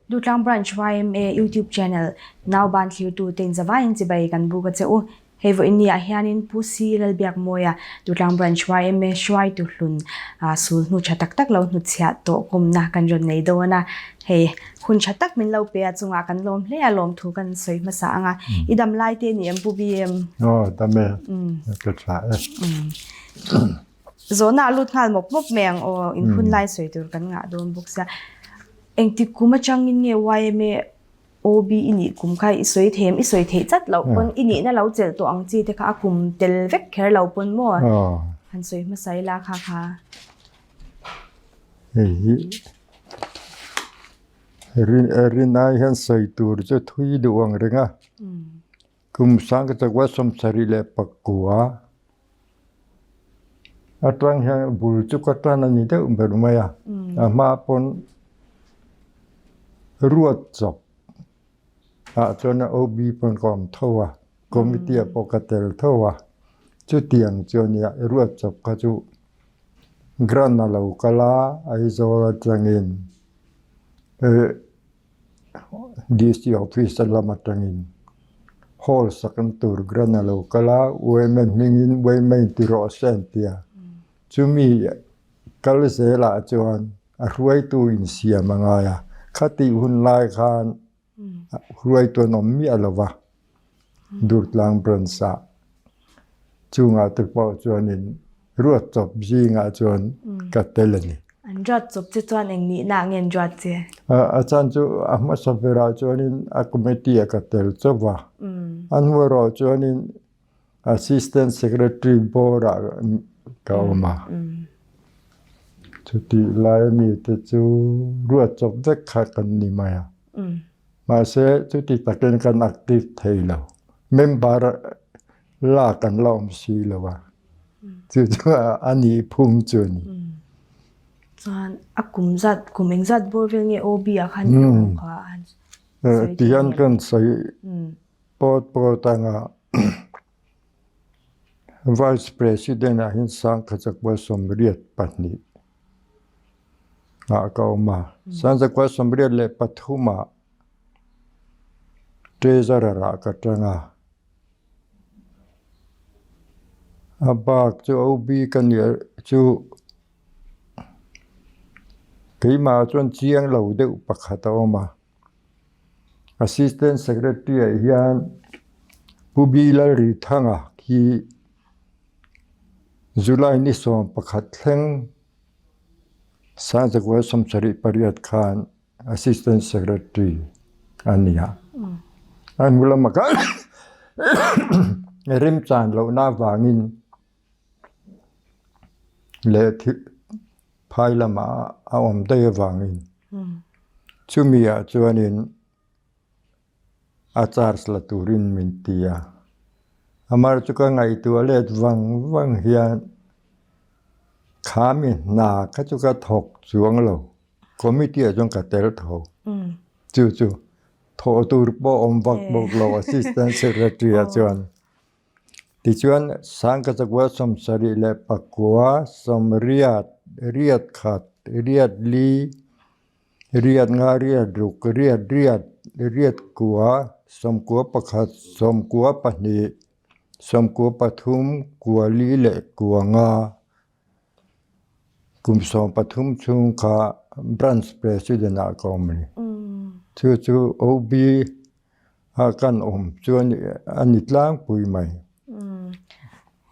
Durtlang Branch yma YouTube Channel Nauban thlirtu te inzavaiin chibai kan buk a che u. Hei vawiin ni ah hianin Pu Si Lalbiakmawia Durtlang Branch yma hruaitu hlun sul hnu tha tak tak lo hnutchhiah tawh kawmna kan rawn nei dawn a. Hei hun tha tak min lo pe a chungah kan lawm hle a lawmthu kan sawi hmasa ang a. I dam lai te ni em Pu BM? Aw dam e, ka tha e. Zawhna a lut nghal mawp mawp mai ang aw, in hun lai sawi tur kan ngah dawn bawk sia. Engtik kum atangin nge yma OB i nih kum kha i sawi thei em? I sawi theih chat loh pawn i nihna lo chelh tawh ang chi te kha a kum tel vek kher lo pawn maw? Han sawi hmasa ila kha kha. Hei hi rinai hian sawi tur chu thui duh ang reng a. Kum sangchakua 74 atang hian bul chu ka tan a ni deuh ber mai a, a hma pawn ruat chawp ah chuan OB pawn ka awm tho a, committee ah pawh ka tel tho a, chutiang chu a nia ruat chawp kha chu grant a lo kal a Aizawl atangin DC office lam atangin hall sak an tur grant a lo kal a yma hmingin yma in ti rawh se an ti a chumi kal zelah chuan a hruaitu insiam a ngai a khatih hun lai khan hruaitu an awm miah lo va Durtlang branch ah Chungah te pawh chuanin ruat chawp zingah chuan ka tel a ni. An ruat chawp che chuan eng nihna nge an ruat che? A chan chu a hmasa berah chuanin a committee ah ka tel chauh va. A hnu erawh chuanin Assistant Secretary Board ah ka awm a. Chutih lai ami te chu ruat chawp vek kha kan ni mai a. Mahse chuti takin kan active thei lo. Member lak an la awm si lo a, chu chu a nih phung chu a ni. Chuan a kum zat, kum eng zat bawr vel nge OB ah khan i awm kha a han sawi thei Tihian kan sawi pawt pawt anga Vice President ah hian Sangkhachakua 82 ah ka awm a, Sangkhachakua 83 ah Treasurer ah ka tang a, a bak chu OB ka nih chu keimah chuan chiang lo deuh pakhat a awm a, Assistant Secretary ah hian Pu Bilalrithanga hi July ni 11 thleng 1978 khan Assistant Secretary a ni a. A hnu lamah khan remchan lohna avangin leh phai lamah a awm daih avangin chumi ah chuanin a charge la turin min ti a. Amah chu ka ngaihtuah let vang vang hian kha mi hna kha chu ka thawk chuang lo. Committee ah chuan ka tel tho. Chu chu thawh tur pawh awm vak bawk lo assistant secretary ah chuan. Tichuan Sangkachakua 79 sawmriat riat khat riat li riat nga riat ruk riat riat riat kua 91 92 93 kua li leh kua nga. Kum 13 chhung kha branch president ah ka awm a ni. Chu chu OB ah kan awm chuan a ni tlangpui mai.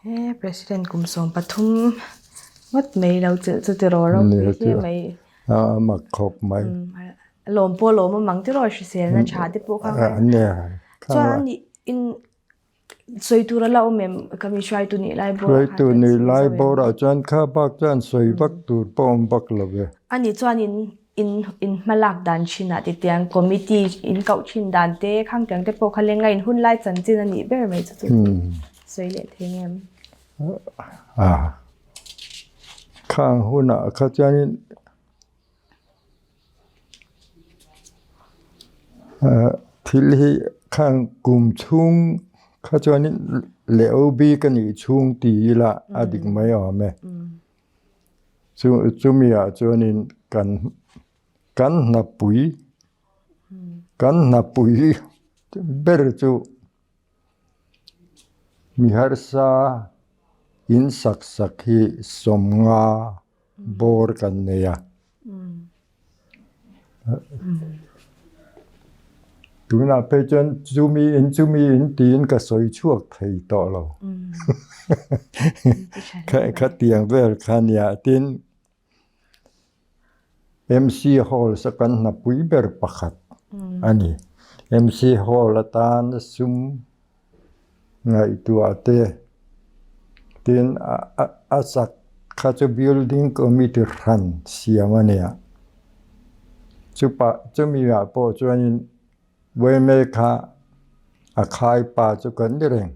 He president kum 13 ngawt mai lo chelh chu tiraw ropui hle mai. A mak khawp mai. Lawm pawh lawm a mang tiraw hriselna tha te pawh kha. Chuan in Sawi tur a la awm em? Ka mi hruaitu nih lai bawrah khan Hruaitu nih lai bawrah chuan kha bak chuan sawi vak tur pawh awm vak lo ve. Ani chuan in in in hmalak dan thinah titiang committee in koh thin dan te khang tiang te pawh kha lenga in hun lai chanchin a nih ber mai chu chu sawi leh thei ngem. A khang hunah kha chuanin Thil hi khang kum chhung kha chuanin leh OB ka nih chhung ti ila a dik mai awm e. Chu chumi ah chuanin kan kan hnapui. Kan hnapui ber chu mi harsa in sak sak hi 50 bawr kan nei a. Tunah phei chuan chumi in chumi in tiin ka sawi chhuak thei tawh lo. Khatiang vel kha nia tin MC Hall sa kan hnapui ber pakhat a ni. MC Hall atan sum ngaihtuah te tin a sak kha chu building committee hran siam a nia. Chupa chumi ah pawh chuanin Buaimei kha a khai pa chu kan ni reng.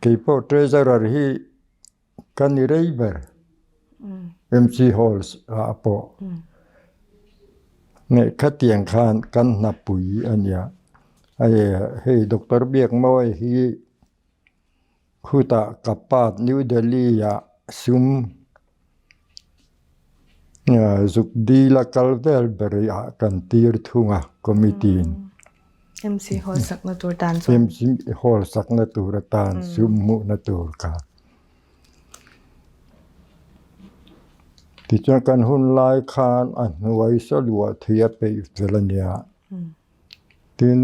Keipawh treasurer hi Ka ni rei ber. MC Halls ah pawh nge khatiang khan kan hnapui a nia. Hei Doctor Biakmawi hi khutah ka pa New Delhi ah sum zuk dil a kal vel ber ah kan tir thung a committee in. MC Hall sakna tur tan chuan. MC Hall sakna tur atan sum hmuhna tur kha. Tichuan kan hun lai khan a hnuai saw luah thei a peih fel a nia. Tin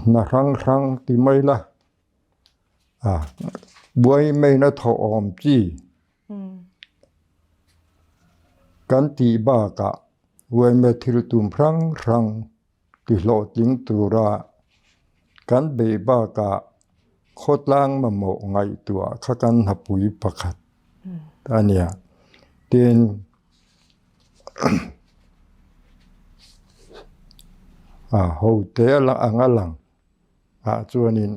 hna hrang hrang ti mai la a buai maina thawh awm chi. Kan tih bakah uaime thil tum hrang hrang tihlawhtling tura kan beih bakah khawtlang mamawh ngaihtuah kha kan hnapui pakhat a nia. Tin, a hote anga lang ah chuanin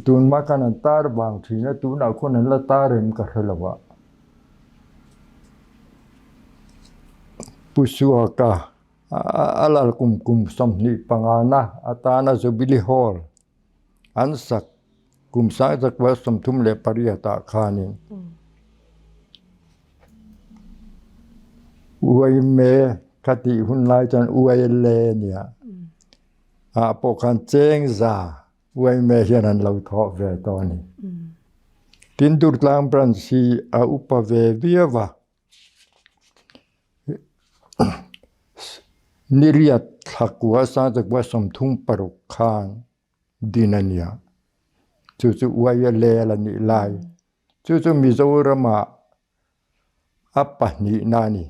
tunhma khan an tar vang thin a tunah khawn an la tar em ka hre lo a. Pu Suaka a lal kum kum 25 na atana Jubilee Hall an sak kum 1938 ah khanin Uaime ka tih hun lai chuan Uaile a nia. Ah pawh khan chengza Uaime hian an lo thawh ve tawh a ni. Tin Durtlang branch hi a upa ve viau a. Niriat thlakua 1936 khan din a nia. Chu chu Uaile a la nih lai. Chu chu Mizoramah a pahnihna a ni.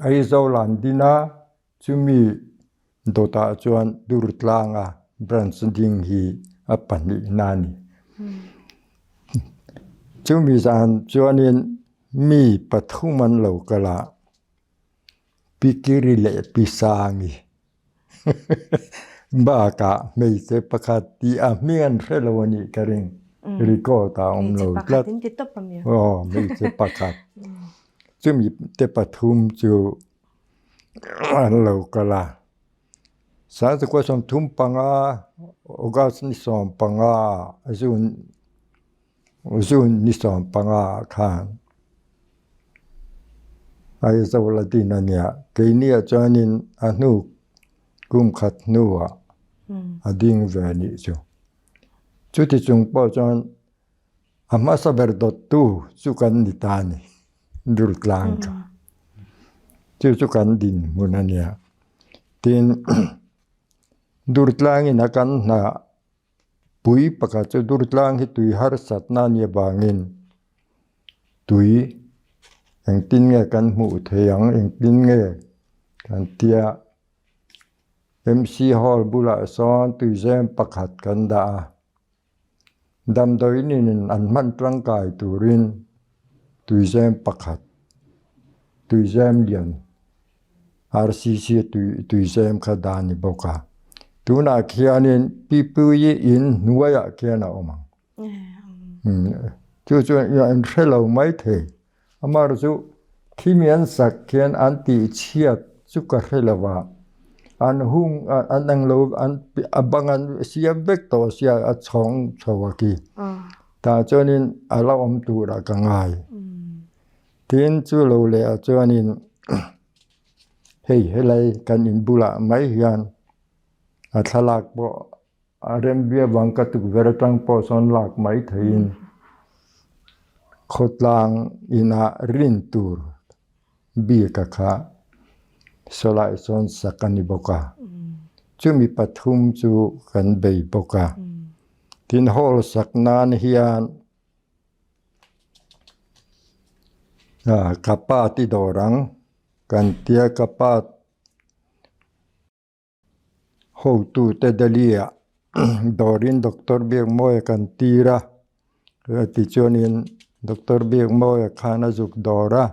Aizawl an din a, chumi dawtah chuan Durtlanga branch ding hi a pahnihna a ni. Chumi zan chuanin mi pathum an lo kal a, Pikiri leh Pisangi bakah hmeichhe pakhat tih a hming an hre lo a nih ka ring. Record ah a awm lo tlat. Aw hmeichhe pakhat. Chumi te pathum chu an lo kal a. 1935 August ni 15 June June ni 15 ah khan Aizawl a din a nia. Keini ah chuanin a hnu kum khat hnuah a ding ve a nih chu. Chuti chung pawh chuan a hmasa ber dawttu chu kan ni ta a ni, Durtlang kha. Chu chu kan dinhmun a nia. Tin, Durtlangin a kan hna Pui pakhat chu Durtlang hi tui harsatna a nih avangin tui engtin nge kan hmuh thei ang engtin nge kan tia MC Hall bulah sawn tuizem pakhat kan dah a damdawiin in an hman tangkai turin tuizem pakhat tuizem lian RCC tuizem kha dah a ni bawk a. Tunah khianin Pipuii in hnuaiah khian a awm ang. Chu chu an hre lo mai thei. Amaherawhchu chu khimi an sak khian an tihchhiat chu ka hre lo va, an hung an englo an a bang an siam vek tawh sia a chhawng chho a khi. Tah chuanin a la awm turah ka ngai. Tin, chu lo leh ah chuanin hei helai kan in bulah mai hian a thlalak pawh a rembia vang ka tukverh atang pawh sawn lak mai theiin khawtlang inah rin tur bik a kha sawlai sawn sak a ni bawk a. Chumi pathum chu kan bei bawk a. Tin, hall sak nan hian ka pa ti dawr ang kan tia ka pa Hotute Delhi-ah dawrin Doctor Biakmawia kan tir a, tichuanin Doctor Biakmawia khan a zuk dawr a,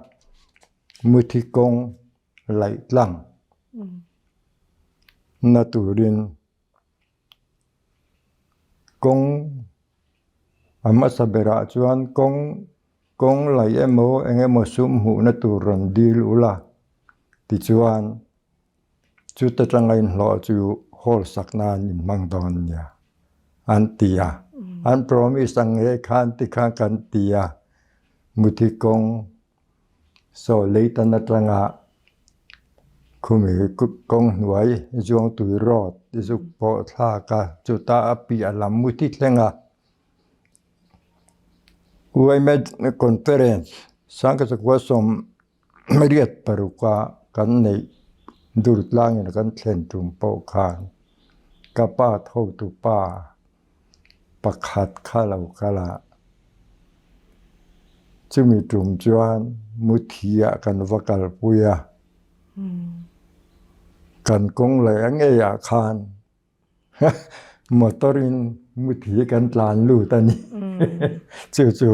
muthi kawng laih tlang na turin kawng a hmasa berah chuan kawng kawng laih emaw eng emaw sum hmuhna tur rawn dil ula tichuan. Chuta tanga inhlawh chu hall sak nan in hmang dawn nia an ti a. An promise ang nge khan ti khan kan ti a. Muthi kawng saw leitan atanga khumi kawng hnuai Zuangtui road zuk pawh thlak a, chuta a piah lam muthi thleng a. Yma conference Sangkachakua sawm Riat paruka kan neih dur tlangin kan thlen tum pawh khan ka pa thotu pa pakhat kha lo kal a, chumi tum chuan muthi ah kan va kalpui a, kan kawng leh a ngeiah khan Motor in muthi kan tlan lut a ni. Chu chu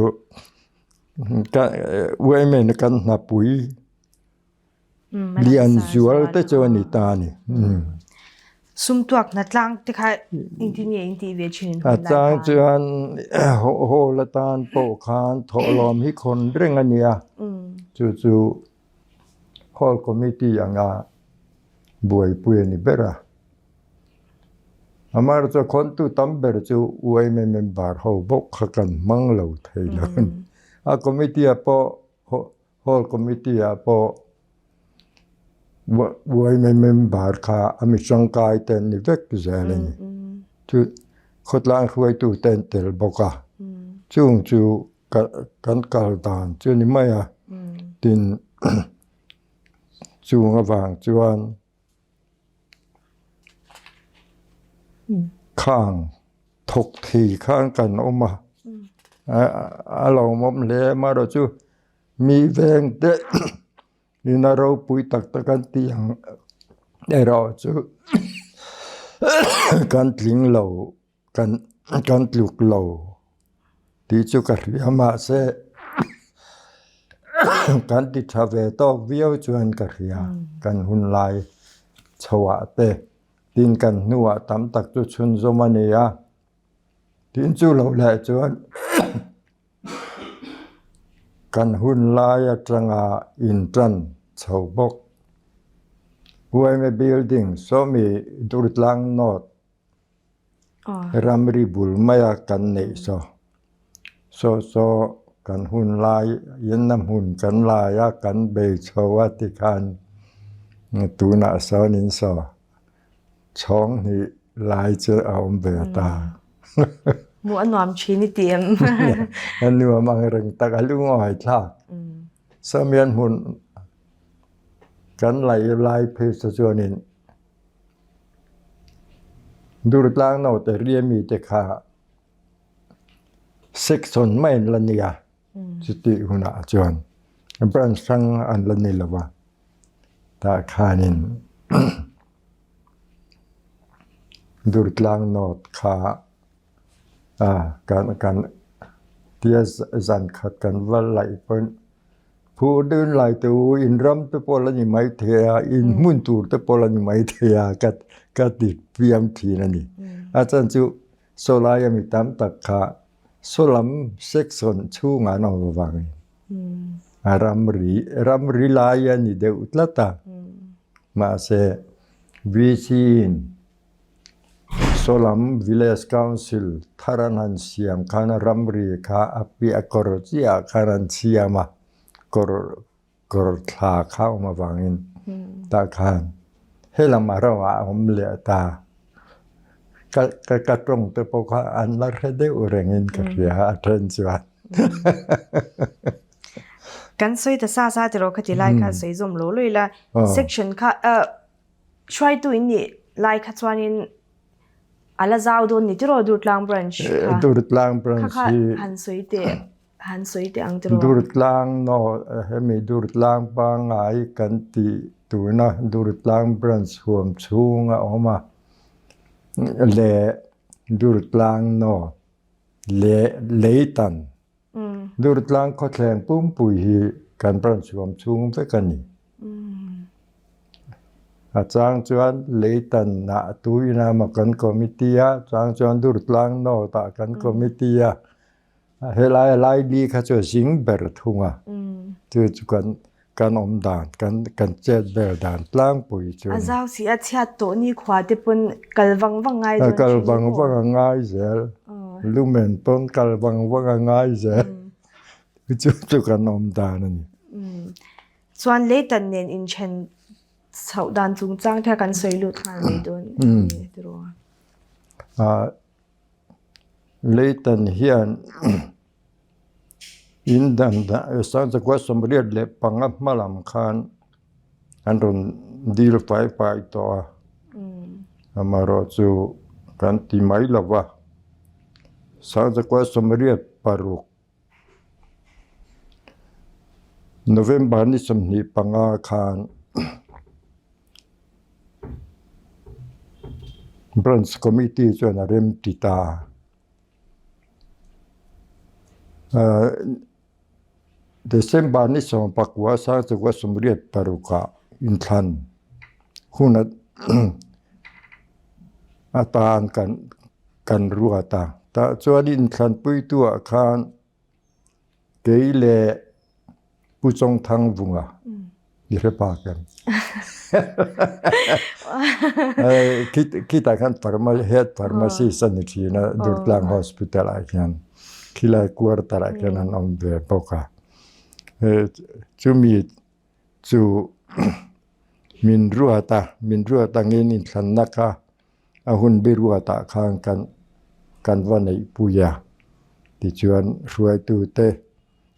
women kan hnapui lian zual te chu a ni ta a ni. Sum tuak hna tlang te kha engtin nge in tih ve thin in hun lai khan? A chang chuan hall atan pawh khan thawhlawm hi khawn reng a nia. Chu chu hall committee anga buaipui a ni ber a. Amaherawhchu a khawntu tam ber chu yma member ho bawk kha kan hmang lo thei lo a ni. A committee ah pawh hall committee ah pawh yma member kha a mi tangkai te an ni vek zel a ni. Chu khawtlang hruaitu te an tel bawk a, chung chu kan kal dan chu a ni mai a, tin chung avang chuan Khang thawk thei khan kan awm a, a lawmawm hle amaherawh chu mi veng te ina ropui tak tak an tih ang erawh chu kan tling lo. Kan kan tluk lo tih chu ka hria mahse kan ti tha ve tawk viau chuan ka hria kan hun lai chhoah te tin kan hnuah tam tak chu chhunzawm a ni a tin chu loh leh chuan kan hun lai atanga intan chho bawk yma building sawmi Durtlang North. Ramri bul maia kan neih saw saw saw kan hun lai inna hmun kan lai a kan bei chho a tikhan tunah sawnin saw chhawng hnih lai chu a awm ve ta. Hmuh a nuam thin i ti em? A nuam ang reng tak a lungawi thlak. Sawmian hmun kan laih lai phei saw chuanin Durtlang naute riami te kha section mai an la ni a, chutih hunah chuan branch hrang an la ni lo va, tah khanin Durtlang note kha kan kan tia zan khat kan va laih pawn Phu dun lai te u in ram te pawh la ni mai thei a, in hmun tur te pawh la ni mai thei a ka ka ti piam thin a ni. A chan chu saw laia mi tam tak kha saw lam section chhungah an awm avangin a ramri ramri lai a ni deuh tlat a. Mahse VC in. Sawlam Village Council thar an han siam khan ramri kha a piah kawr chiah ah khan an siam a, kawr kawr thla kha awm avangin tah khan helam a ramah a awm leh ta. Ka ka ka tawng te pawh kha an la hre deuh rengin ka hria a then chuan. Kan sawi ta sa sa tiraw khati lai kha sawi zawm lo lo ila section kha hruaitu in nih lai kha chuanin a la zau dawn ni tiraw Durtlang branch kha. Durtlang branch hi han sawi teh han sawi teh ang tiraw. Durtlang no hemi Durtlang pangngai kan tih tuna Durtlang branch huam chhung a awm a leh Durtlang no leh Leitan Durtlang khawthleng pumpui hi kan branch huam chhung vek a ni. A chang chuan Leitan-ah tuina emaw kan committee a, chang chuan Durtlang North-ah kan committee a. Helai a laili kha chu a zing ber thung a, chu chu kan kan awm dan kan kan chet vel dan tlangpui chu a zau si a chhiat tawh ni khua te pawn kal vang vang ngai dawn kal vang vang a ngai zel lumen pawn kal vang vang a ngai zel chu chu kan awm dan a ni chuan leitan nen inthen chhoh dan chungchang te kan sawi lut nghal mai dawn ni tiraw a leitan hian In dan Sangchakua 85 hma lam khan an rawn dil fai fai tawh a, amaherawh chu kan ti mai lo va, Sangchakua 86 November ni 25 khan Branch Committee chuan a rem ti ta. December ni 19 1986 ah inthlan hun atan kan kan ruat a tah chuan inthlan puitu ah khan Kei leh Pu Chawngthang Vunga i hre phak em? Khitah khan head pharmacist a ni thin a, Durtlang Hospital ah hian khilai quarter ah khian an awm ve bawk a. Chumi chu min ruat a, min ruat angin inthlanna kha A hun biruatah khan kan kan va neihpui a, tichuan hruaitute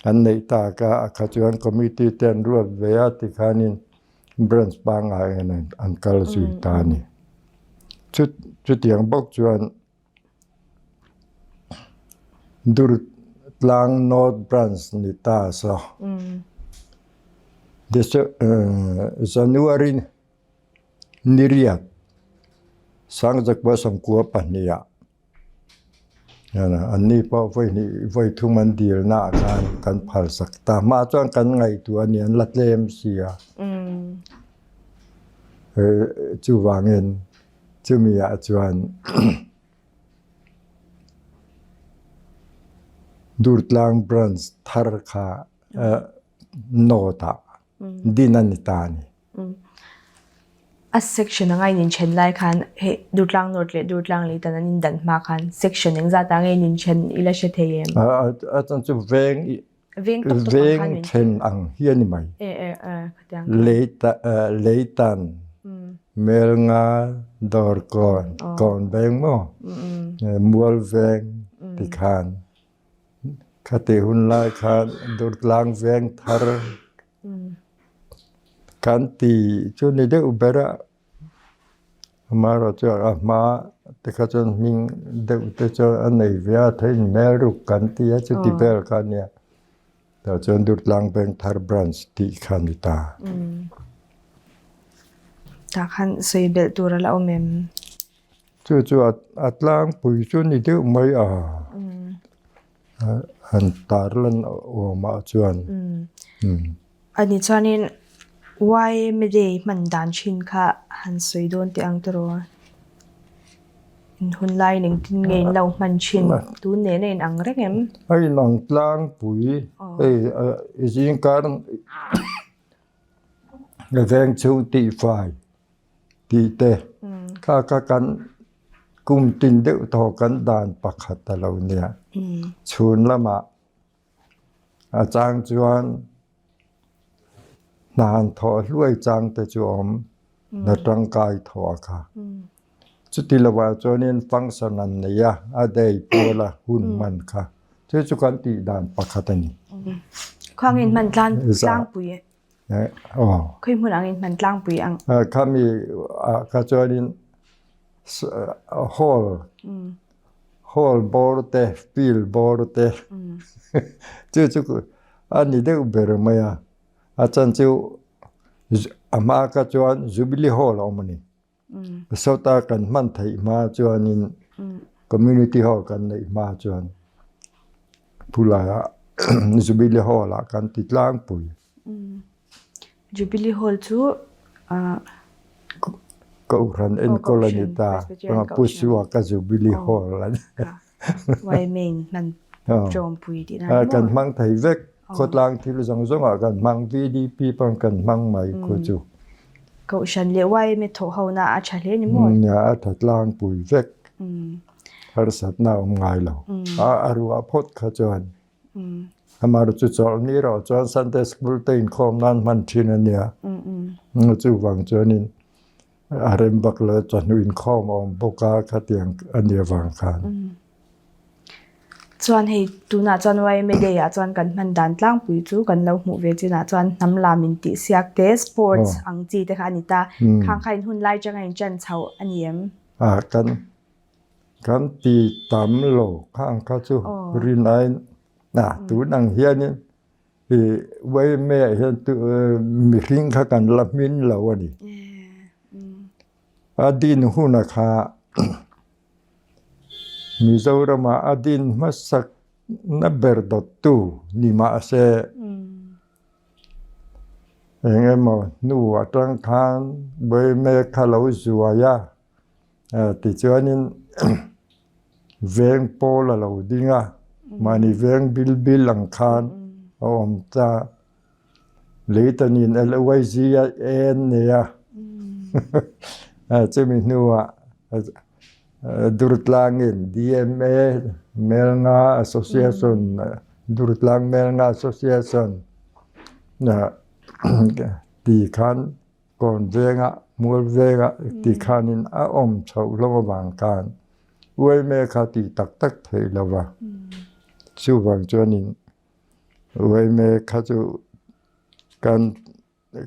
an neih tak a, a kha chuan committee te an ruat ve a tikhanin branch pangngai hian an kal zui ta a ni. Chutiang bawk chuan Durtlang North Branch ni ta saw January Niriat Sangzakua sawmkua pahniha anni pawh vawi hnih vawi thum an dilna ah khan kan phal sak ta hma chuan kan ngaihtuah a ni an la tlem si a chuvangin chumi ah chuan Durtlang branch thar kha note ah din a ni ta a ni. A section anga in inthen lai khan hei Durtlang North leh Durtlang Leitan an indan hma khan section engzat ah nge in inthen ila hre thei em? A chan chu veng veng tawk tawk ang khan veng then ang hi a ni mai. E e e khatiang. Leitan Melnga Dawrkawn Kawn veng maw Mual veng tikhan Khati hun lai khan Durtlang veng thar kan ti chu ni deuh ber a, amaherawh chu a hma te kha chuan hming deuh te chuan a nei ve a, thei in hmel ruk kan ti a chuti vel kha a nia. Tah chuan Durtlang veng thar branch tih kha a ni ta. Tah khan sawi belh tur a la awm em? Chu chu a tlangpui chu ni deuh mai a, han tarlan awmah chuan. Ani chuanin YMA Day hman dan thin kha han sawi dawn teh ang tiraw? In hun laiin engtin nge in lo hman thin? Tun nena in ang reng em? A inang tlangpui hei zingkar veng chhung tihfai. Tih te kha kha kan Kum tin deuh thaw kan dan pakhat a lo nia. Chhun lamah a chang chuan hna han thawh hluai chang te chu a awm. Hna tangkai thawh a kha. Chuti lovah chuanin function an nei a, a day pual a hun hman kha. Chu chu kan tih dan pakhat a ni. Khuangin hman tlangpui. Khui hmun angin hman tlangpui ang. Khami ah kha chuanin hall hall bawr te field bawr te chu chu a ni deuh ber mai a. A chan chu a hma kha chuan Jubilee Hall a awm a ni. Sawta kan hman theih hma chuanin Community Hall kan neih hma chuan phulaiah Jubilee Hall ah kan ti tlangpui. Jubilee Hall chu Kohhran enkawl a ni ta. Pu Suaka Jubilee Hall a ni. Yma-in hman ṭawmpui tihna a ni maw? Kan hmang thei vek. Khawtlang thil zawng zawngah kan hmang. VDP pawn kan hmang mai khu chu. Kohhran leh yma thawh hona a ṭha hle ni maw? Nia, a ṭha tlangpui vek. Harsatna a awm ngai lo. A ruah phawt kha chuan. Amaherawhchu chu chawlh ni erawh chuan Sunday School te inkhawm nan hman ṭhin a nia. Chuvang chuanin a rem bak lo chawhnu inkhawm a awm bawk a khatiang a nih avang khan. Chuan hei tunah chuan YMA Day ah chuan kan hman dan tlangpui chu kan lo hmuh ve chinah chuan hnam lam intih siak te sports ang chi te kha a ni ta. Khang kha in hun lai changa in chan chhoh a ni em? Kan Kan ti tam lo khang kha chu rinaiin a tun ang hianin i Uaime ah hian mihring kha kan la hmin lo a ni. A din huna kha Mizorama a din hmasak na ber dawttu ni mahse eng emaw hnu atang khan Uaime kha lo zuai a. Tichuanin veng pawl a lo ding a, mahni veng bil bil ang khan a awm ta. Leitanin LYZ a en nei a, chumi hnuah Durtlangin DMA Melnga Association, Durtlang Melnga Association ti khan Kawn vengah, mual vengah ti khanin a awm chhoh hlawm avang khan uaime kha tih tak tak theih lo va. Chuvang chuanin uaime kha chu kan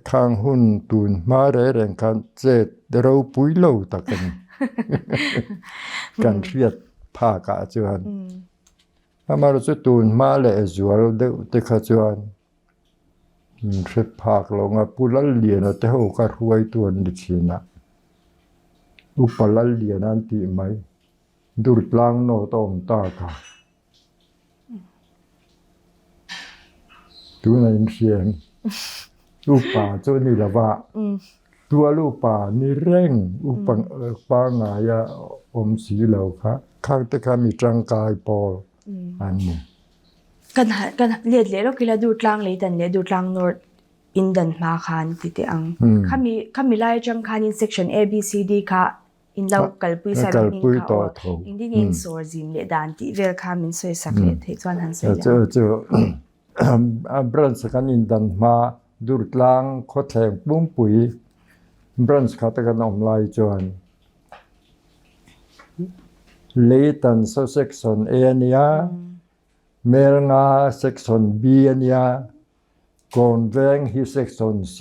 khang hun tun hma reng reng khan chet ropui lo tak a ni. Kan hriat phakah chuan. Amaherawhchu tun hma leh zual deuh te kha chuan Min hre phak lo nga Pu Lalliana te ho kha hruaitu an ni thin a, Upa Lalliana an tih mai, Durtlang North a awm ta kha. Tuna in hria em? Upa chu a ni lo va, Tual upa ni reng, upa pangngaia awm si lo kha, khang te kha mi tangkai pawl an ni. Kan kan let leh lawk ila Durtlang Leitan leh Durtlang North in dan hma khan ti teh ang. Khami khami lai atang khanin section A B C D kha in lo kalpui sa hming kha aw engtin nge in sawr zim leh dan tih vel kha min sawi sak leh theih chuan han sawi leh ang. Chu branch kan in dan hma Durtlang khawthleng pumpui branch kha te kan awm lai chuan Leitan saw section A a nia, Melnga section B a nia, Kawnveng hi section C,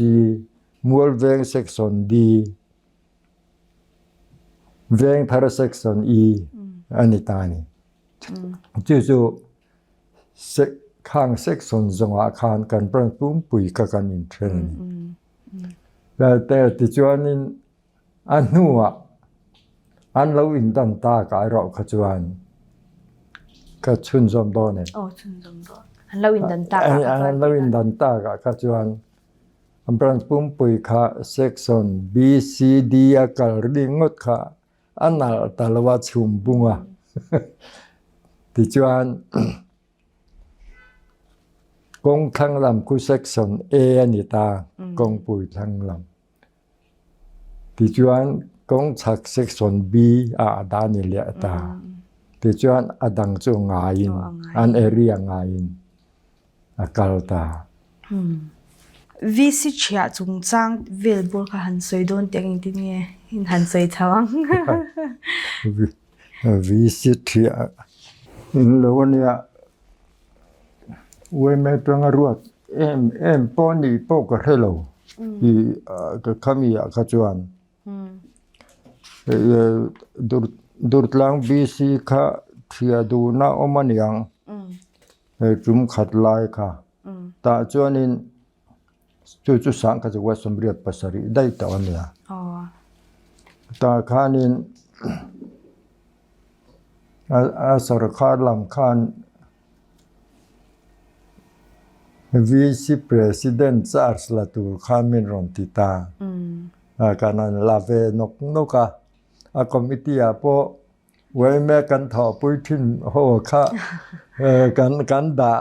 Mualveng section D, Vengthar section E a ni ta a ni. Chu chu khang section zawngah khan kan branch pumpui kha kan inthen a ni. Tichuanin A hnuah an lo indan tak ah erawh kha chuan ka chhunzawm dawn em? Aw chhunzawm dawn. An lo indan tak ah kha chuan. An lo indan tak ah kha chuan branch pumpui kha section B, C, D a kal ringawt kha a nalh ta lo a chhum bung a. Tichuan kawng thlang lam khu section A a ni ta, kawngpui thlang lam. Tichuan kawng chhak section B ah a dah ni leh ta. Tichuan a dang chu ngaiin an area ngaiin a kal ta. VC chhiah chungchang vel bawr kha han sawi dawn teh engtin nge in han sawi chho ang? VC chhiah in lo ania Uaime atanga ruat em em pawh nih pawh ka hre lo i ka khami ah kha chuan Durtlang BC kha thiah duhna awm a niang hei tum khat lai kha tah chuanin chu chu sang kha chu 77 daih tawh a nia tah khanin. A sorkar lam khan VC President charge la tur khan min rawn ti ta. Kan han la ve nawk nawk a, a committee ah pawh yma kan thawhpui thin ho kha kan kan dah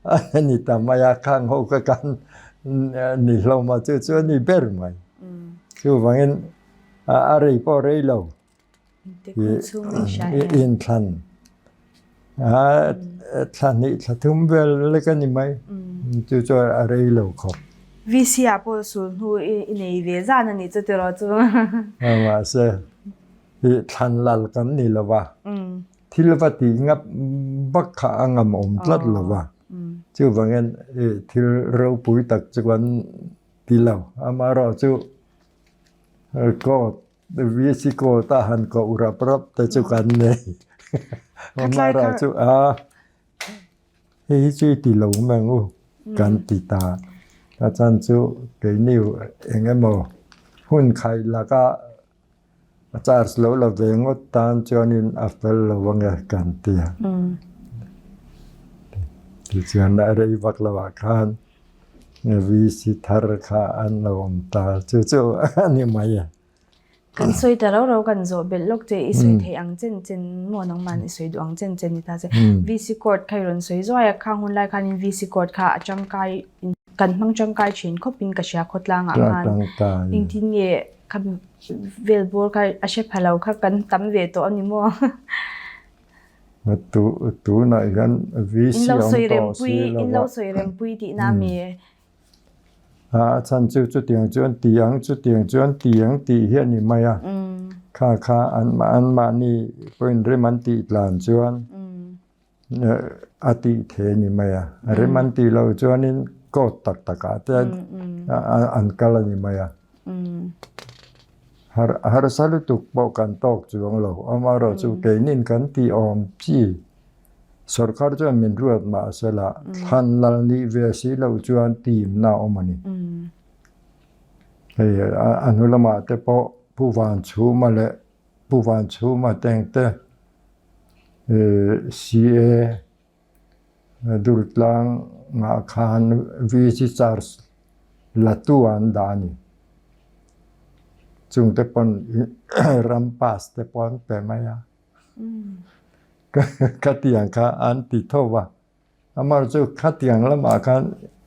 a ni ta mai a, khang ho kha kan ni hlawm a, chu chu a ni ber mai. Chuvangin a rei pawh rei lo. Inthlan thla hnih thla thum vel lek a ni mai. Chu chuan a rei lo khawp. VC ah pawh sul hnu i nei ve zan a nih chu tiraw chu. Mahse i thlan lal kan ni lo va, thil va tih ngap vak kha a ngam awm tlat lo va. Chuvangin i thil ropui tak chu kan ti lo. Amaherawhchu court VC court a han koh rap rap te chu kan nei. Amara chu a hei hi chu i ti lo mang u kan ti ta. A chan chu keini eng emaw hun khai laka a charge lo la ve ngawt tan chuanin a fel lo ange kan ti a. Tichuan a rei vak lovah khan VC thar kha an lo awm ta chu chu a ni mai e. Kan sawi ta rau rau kan zawh belh lawk che i sawi thei ang chen chen maw nangman i sawi duh ang chen chen ni ta che. VC court kha i rawn sawi zuai a, khang hun lai khanin VC court kha a tangkai kan hmang tangkai thin khawpin ka hria khawtlangah khan engtin nge kha vel bawr kha a hre pha lo kha kan tam ve tawh a ni maw? Tunah hian VC awm tawh si lo a. In lo sawi rempui tihna a mi? A chhan chu chutiang chuan ti ang chutiang chuan ti ang tih hi a ni mai a. Kha kha anmahni pawhin rem an tih tlan chuan a tih thei a ni mai a. Rem an tih loh chuanin court tak takah te an kal a ni mai a. Harsa lutuk pawh kan tawk chuang lo. Amaherawhchu keinin kan tih awm chi sorkar chuan min ruat mahsela thlan lal nih ve si loh chuan timna a awm a ni. Hei a hnu lamah te pawh Pu Vanchhuma leh Pu Vanchhuma tengte CA Durtlang ah khan VC charge la tu an dah a ni. Chungte pawn ram pass te pawh an pe mai a. Khatiang kha an ti tho va. Amaherawhchu khatiang lamah khan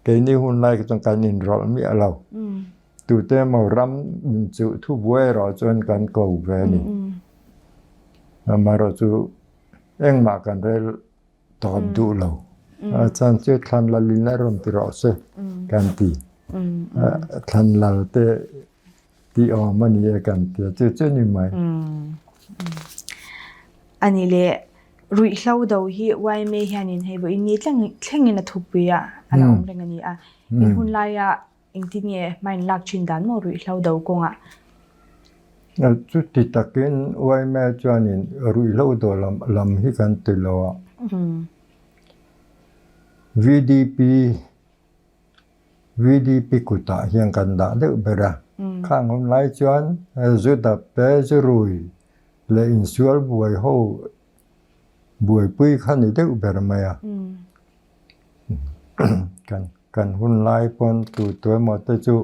keini hun lai kha chuan kan inrawlh miah lo. Tute emaw ram inchuh thubuai erawh chuan kan ko ve a ni. Amaherawhchu Engmah kan rel tawp duh lo. A chan chu thlan lal in a rawn ti rawh se kan ti. Thlan lal te tih awm a ni e kan ti a, chu chu ni mai. Ani le ruihhlo do hi yma hianin hei vawiin ni thlengin a thupui a a la awm reng a ni a. In hun laia Engtin nge hma in lak thin dan maw ruihhlo do kawngah? Chuti takin yma chuanin ruihhlo do lam lam hi kan ti lo a. VDP VDP kutah hian kan dah deuh ber a. Khang hun lai chuan zu dap te zu rui leh insual buai ho buaipui kha ni deuh ber mai a. Kan kan hun lai pawn tu tu emaw te chu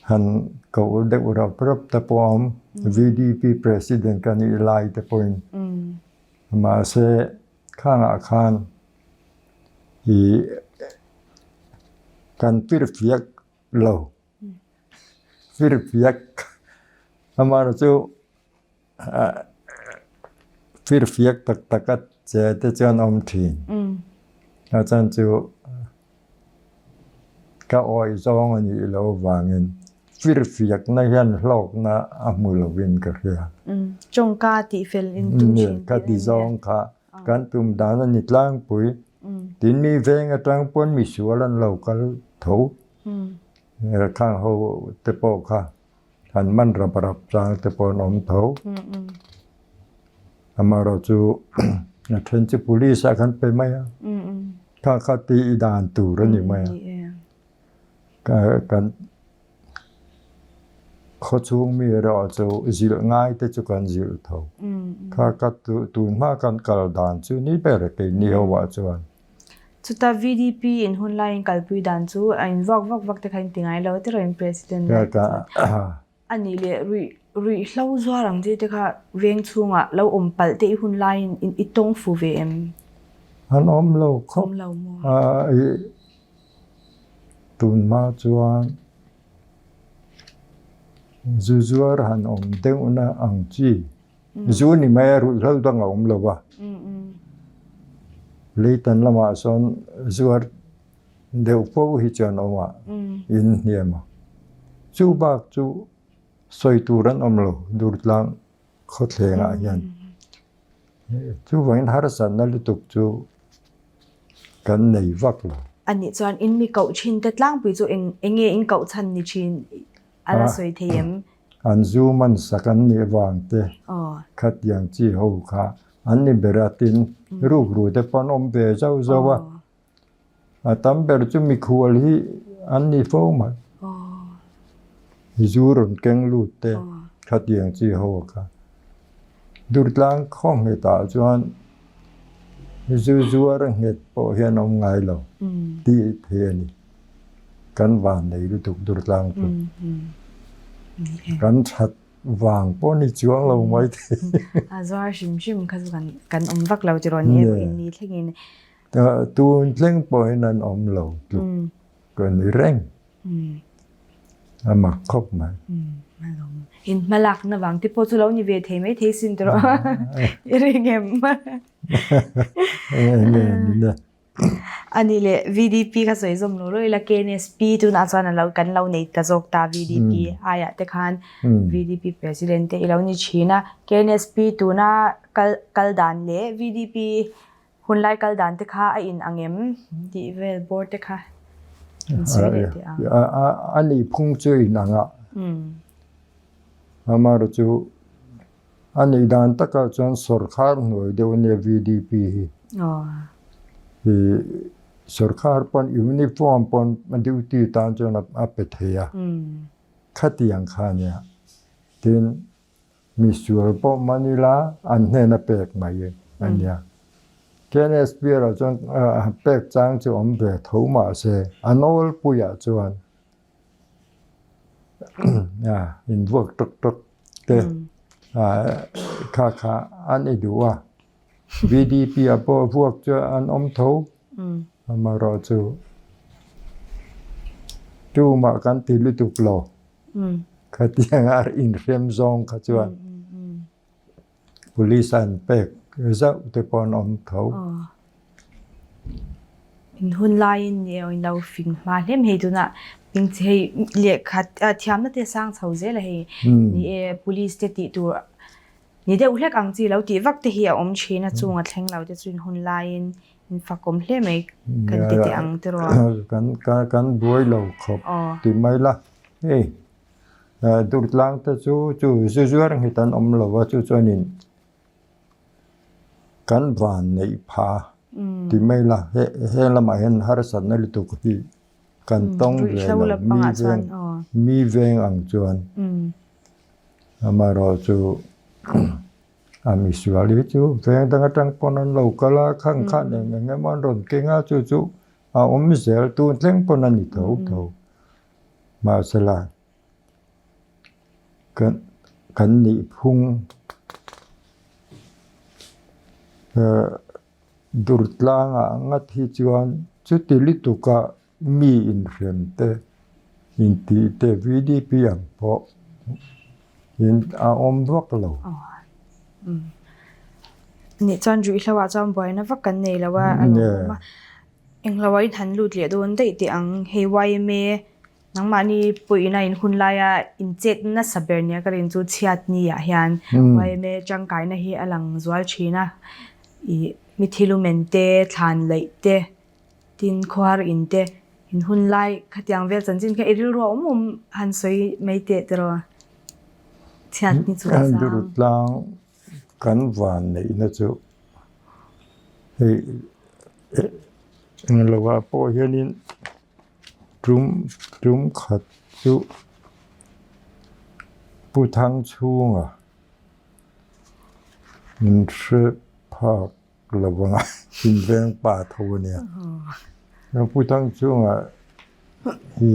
han koh deuh rap rap te pawh a awm V_D_P president ka nih lai te pawhin mahse khangah khan ih kan firfiak lo. Firfiak amaherawh chu firfiak tak tak a che te chuan awm thin. A chan chu ka awih zawng a nih loh avangin firfiakna hian hlawkna a hmu lovin ka hria. Tawngka tihfel in tum thin. Ka ti zawng kha kan tum dan a ni tlangpui. Tin mi veng atang pawn misual an lo kal tho. Khang ho te pawh kha an man rap rap chang te pawh an awm tho. Amaherawh chu a then chu police ah khan pe mai a, kha kha tih dan tur a ni mai a. Kan khawchhung mi erawh chu zilh ngai te chu kan zilh tho. Kha kha tun hma kan kal dan chu ni ber keini ho ah chuan. Chuta VDP in hun laiin kalpui dan chu a in vak vak vak te kha in ti ngai lo tiraw in President lai te chuan. A nih leh ruih ruih hlo zuar ang chi te kha veng chhungah lo awm palh te i hun laiin i tawng fu ve em? An awm lo khawp. Awm lo maw? Tun hma chuan zu zuar han awm deuhna ang chi Zu ni mai a ruihhlo dang a awm lo va. Leitan lamah sawn zuar deuh fo hi chuan awm a, in hniam a. Chu bak chu sawi tur an awm lo Durtlang khawthlengah hian. Chuvangin harsatna lutuk chu kan nei vak lo. A nih chuan in mi koh thin te tlangpui chu eng enge in koh chhan ni thin a la sawi thei em? An zu man sak an nih vang te khatiang chi ho kha an ni ber a tin rukru te pawh an awm ve zauh zauh a, a tam ber chu mikhual hi an ni fo mai. Zu rawn keng lut te khatiang chi ho kha Durtlang khaw nghetah chuan zu zuar nghet pawh hian awm ngai lo tih thei a ni. Kan van nei lutuk Durtlang chu. Kan that vang pawh ni chuang lo mai thei. A zuar hrim hrim kha chu kan kan awm vak lo tiraw ni e in ni thlengin. Tun thleng pawhin an awm lo tluk ka ni reng. A mak khawp mai. In hmalakna vang te pawh chu lo ni ve thei mai thei sin tiraw. I ring em? Nge ni le. Ani leh VDP kha sawi zawm lo lo ila KNSP tunah chuan alo kan lo nei ta zawk ta VDP aiah te khan VDP president te ilo ni thin a KNSP tuna kal kal dan leh VDP hunlai kal dan te kha a in ang em tih vel bawr te kha in sawi leh teh ang. A nih phung chu in ang a amaherawhchu A nih dan takah chuan sawrkhar hnuai deuh a nia VDP hi. Hi sawrkhar pawn uniform pawn a duty tan chuan a pe thei a. Khatiang kha a nia. Tin, misual pawh man ila an hnena pek mai a nia. KNSP erawh chuan pek chang chu awm ve tho mahse a nawlpuiah chuan in vuak tawk tawk te kha kha an i duh a VDP ah pawh vuak chu an awm tho amaherawh chu tumah kan ti lutuk lo khatiang a inhrem zawng kha chuan Police an pek zauh te pawh an awm tho. In hun laiin ni in lo fing hma hlem hei tunah hei lehkha thiamna te sang chho zel a hei ni e police te tih tur ni deuh hlek ang chi lo tih vak te hi a awm thin a chung a thleng lo te chu in hun laiin in fakawm hle mai kan ti teh ang tiraw. Kan kan buai lo khawp ti mai la hei. Durtlang te chu chu zu zuar nghet an awm lo a chu chuanin kan van neih pha ti mai la he heng lamah hian harsatna lutuk hi kan tawng ve lo mi veng mi veng ang chuan amaherawhchu a misual hi chu veng dang atang pawn an lo kal a khang khan eng eng emaw an rawn keng a chu chu a awm zel tun thleng pawn a ni tho tho. Mahsela, kan nihphung durtlangah ngat hi chuan chuti lutuka mi inhrem te Intih te VDP ang pawh in a awm vak lo. Nih chuan ruihhlo ah chuan buaina vak kan nei lo a, a lo awm a. Englo ah in han lut leh dawn daih teh ang. Hei yma nangmahni puihna in hun laia in chet nasa ber nia ka rin chu chhiat ni ah hian yma tangkaina hi a lang zual thin a. Ih mithi lumen te, thlan laih te. Tin, khuar in te, in hun lai khatiang vel chanchin kha i rilru a awm awm han sawi mai teh tiraw? Chhiat ni chu ka zang. Tlang kan van neihna chu hei englo ah pawh hianin tum tum khat chu Pu Thangchhunga min hre phak lo vang a, inveng pa tho a nia. Pu Thangchhunga hi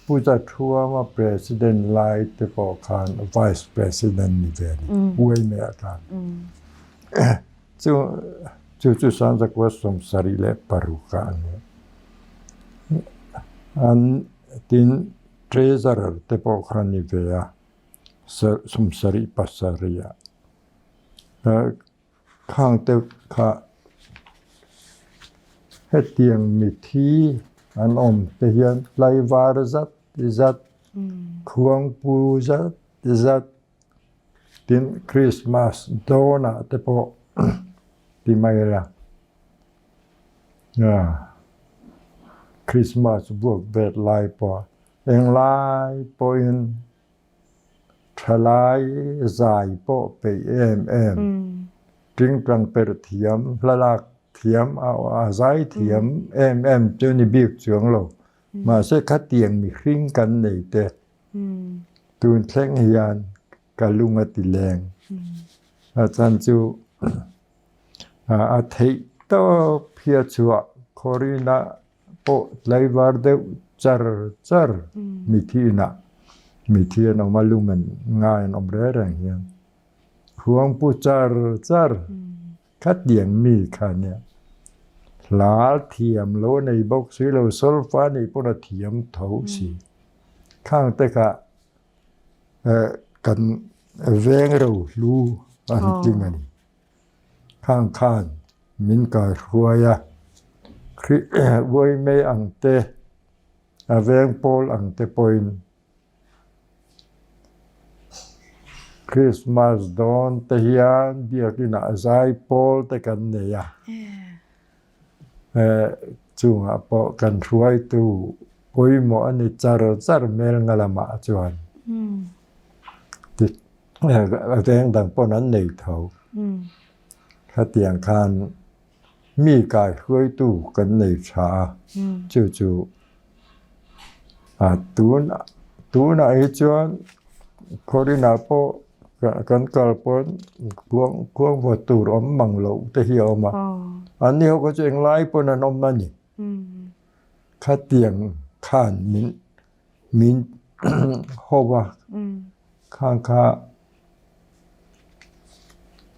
Pu Zathuama President lai te pawh khan Vice President ni ve a ni, Uaimeh ah khan. Chu chu chu Sangzakua 76 ah a ni. An tin Treasurer te pawh kha ni ve a, 77 ah. Khang te kha hetiang mithi an awm te hian tlaivar zat zat, khuangpu zat zat, tin Krismas dawnah te pawh ti mai ila Krismas vuak vet lai pawh englai pawhin Thalai zai pawh peih em em, tingtang perh thiam, hlalak thiam, a zai thiam em em chu ni bik chuang lo. Mahse khatiang mihring kan nei te tun thleng hian ka lung a ti leng. A chan chu a theih tawp hi a chhuah khawrinah pawh tlaivar deuh char char mithi inah mithi an awm a lumen ngai an awm reng reng hian khuangpu char char khatiang mi kha nia hla thiam lo a nei bawk si lo solfa nih pawn a thiam tho si khang te kha kan veng ro hlu an tling a ni. Khang khan min kaihruai a, Uaimei ang te, a veng pawl ang te pawhin Krismas dawn te hian biakinah zai pawl te kan nei a, chungah pawh kan hruaitu pawimawh a ni char char hmel nga lamah chuan. A veng dang pawn an nei tho. Khatiang khan mi kaihruaitu kan nei tha a, chu chu a tun tunah hi chuan khawrinah pawh kan kal pawn kuang kuang vaw tur awm mang loh te hi a awm a, an ni ho kha chu englai pawn an awm a ni. Khatiang khan min Min ho a, khang kha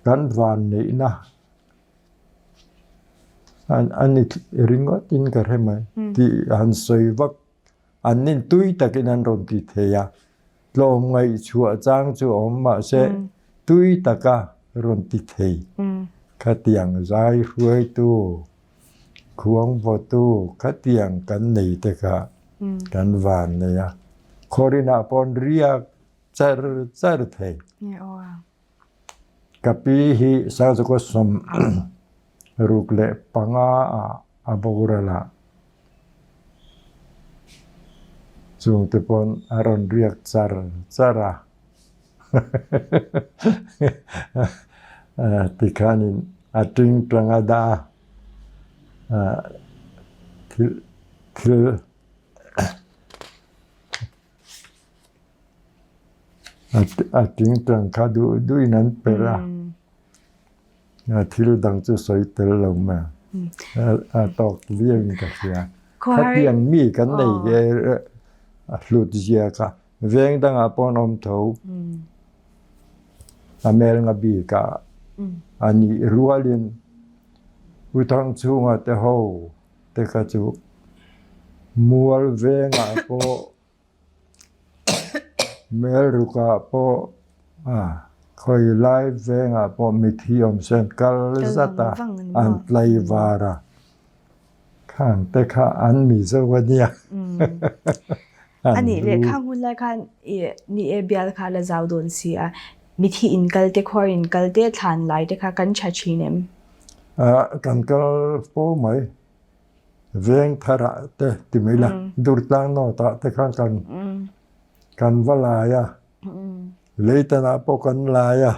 kan van neihna a ni ringawt in ka hre mai tih han sawi vak an nin tui takin an rawn ti thei a, tlawmngaih chhuah chang chu a awm mahse tui taka rawn ti thei khatiang zai hruaitu Khuang vawtu khatiang kan nei te kha kan van nei a, khawrinah pawn riak char char thei. Ka pi hi Sazawka 65 ah a boral a, chungte pawn a rawn riak char char a. Tikhanin a tingtang a dah a, thil thil a tingtang kha duh duhin an perh a, thil dang chu sawi tel lo mai a tawk viauin ka hria. Khatiang mi kan nei ve a hlut zia kha. Veng dangah pawh an awm tho. A mel nga bikah a nih rualin Uthang chhunga te ho te kha chu Mual vengah pawh Melrukah pawh khawi lai vengah pawh mithi awm se an kal zat a, an tlaivar a. Khang te kha an Mizo a nia. A nih leh khang hun lai khan i ni e bial kha la zau dawn si a, mithi in kal te khuar in kal te thlan lai te kha kan tha thin em? Kan kal fo mai. Veng tharah te ti mai la, Durtlang North ah te khan kan kan va lai a, Leitan ah pawh kan lai a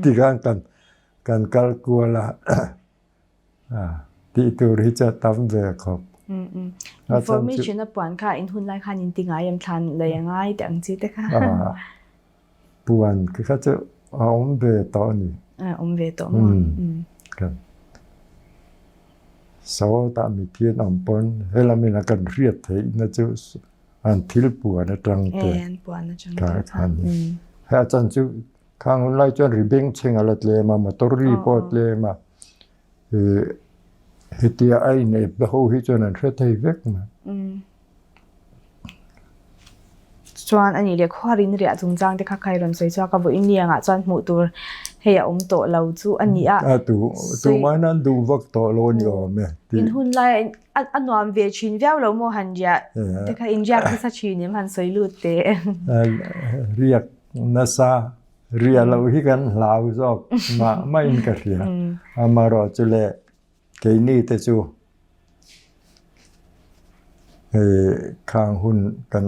ti khan kan kan kal kual a, tih tur hi chu a tam ve khawp. Information a puan kha in hun lai khan in ti ngai em thlan lei a ngai tih ang chi te kha. Puan kha chu a awm ve tawh a ni. A awm ve tawh maw? Kan sawtah mithi an awm pawn helamin a kan hriat theihna chu an thil puan atang te kha a ni. Hei a chan chu khang hun lai chuan ri bengchheng a la tlem a, motor ri pawh a tlem a, hetia a inep na ho hi chuan an hre thei vek mai. Chuan a nih leh khuarin riah chungchang te kha kha i rawn sawi chhuak a, vawiin ni angah chuan hmuh tur hei a awm tawh lo chu a ni a. A tu tumah an duh vak tawh lo a ni awm e. In hun lai a nuam ve thin viau lo maw han riah te kha in riak nasa thin em han sawi lut teh. Riak nasa riah loh hi kan hlau zawk mah mahin ka hria. Amaherawhchu le Keini te chu hei khang hun kan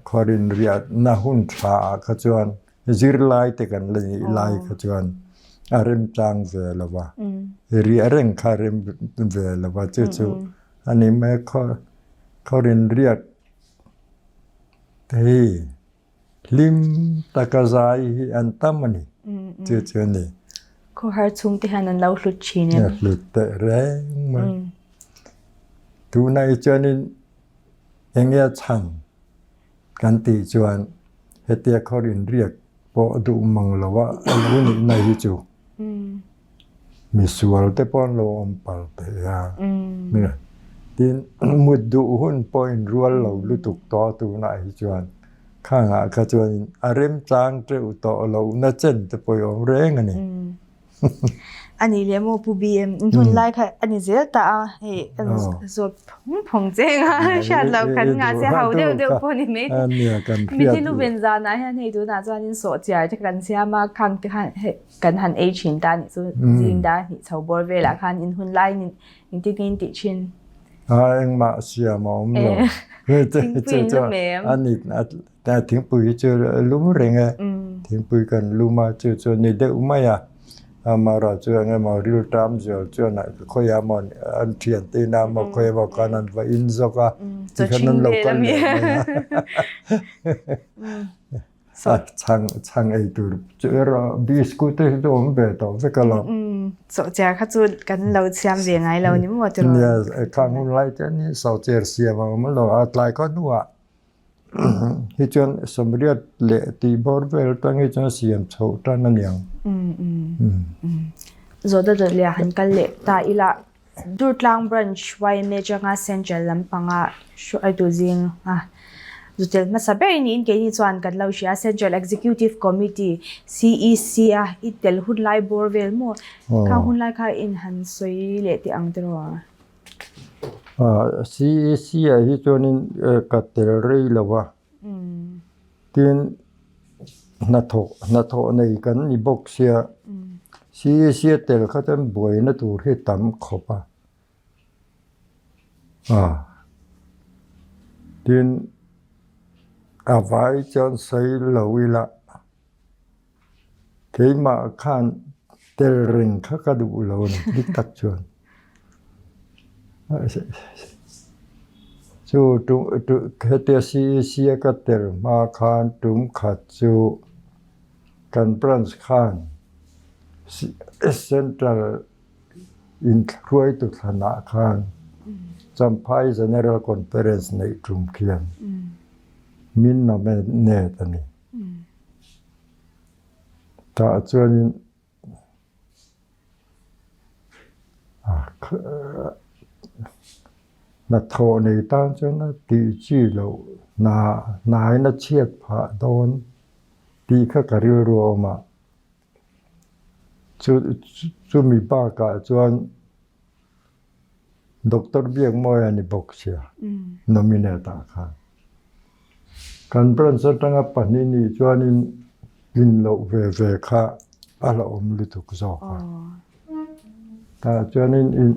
khuarin riahna hun tha ah kha chuan zirlai te kan la nih lai kha chuan a remchang ve lo va, riah reng kha a rem ve lo va chu chu a ni mai khuarin riak te hi Hlim taka zai hi an tam a ni, chu chu a ni. Khawhar chhungte hian an lo hlut thin em? Hlut teh reng mai. Tunah hi chuanin eng nge a chhan kan tih chuan hetia khawr inriak pawh duh mang lo a a lo nihna hi chu Misual te pawh an lo awm pal thei a. Tin, mut duh hun pawh inrual lo lutuk tawh a tunah hi chuan khangah kha chuan a remchang teuh tawh lohna chen te pawh i awm reng a ni. A nih leh maw Pu BM, hun lai kha a ni zel ta a, hei kan zawt phawng phawng che nga hriat loh kan ngah che ho deuh deuh pawh ni mai thei. Mithi lu ben zanah hian hei tunah chuanin sawhchiar te kan siam a, khang te khan hei Kan han ei thin ta nih chu zing dar hnih chho bawr velah khan in hun lai in engtin nge in tih thin? A engmah siam a awm lo. Thingpui in lum em? Ani thingpui hi chu lum reng e. Thingpui kan lum a chu chu ni deuh mai a. Amaherawh chu eng emaw riltam zual chuan khawi ah maw an thian te inah maw khawi emaw khan an va in zawk a tikhan an lo kal leh mai a. Chhang chhang ei tur chu erawh biscuit te hi chu awm ve tawh vek a lo. Sawhchiar kha chu kan lo siam ve ngai lo ni maw tiraw? Nia, khang hun lai te ni sawhchiar siam a awm lo a, tlai khaw hnuah hi chuan sawmriat leh tih bawr vel atang hi chuan siam chhoh tan a niang. Zawhna dawt leh han kal leh ta ila Durtlang Branch yma atanga Central lampanga hruaitu zing a zutel hmasa ber niin keini chuan kan lo hria. Central Executive Committee, CEC, a i tel hun lai bawr vel maw? Khang hun lai kha in han sawi leh teh ang tiraw? CEC ah hi chuanin ka tel rei lo a, Tin, hnathawh hnathawh nei kan ni bawk sia, CEC a tel kha chuan buaina tur hi tam khawp a, ah tin a vai chuan sawi lo ila keimah khan tel reng kha ka duh lo a ni dik tak chuan. Chu hetia CEC a ka tel hma khan tum khat chu kan branch khan Central inhruaitu thlanah khan Champhai General Conference neih tum khian min nominate a ni. Tah chuanin. Hnathawh nei tan chuan a tih chi loh hna hnain a chhiat phah dawn tih kha ka rilru a awm a. Chu chumi bakah chuan Doctor Biakmawia ni bawk sia nominate ah khan. Kan branch atanga pahnih nih chuanin tlin loh ve ve kha a la awm lutuk zawk a. Tah chuanin in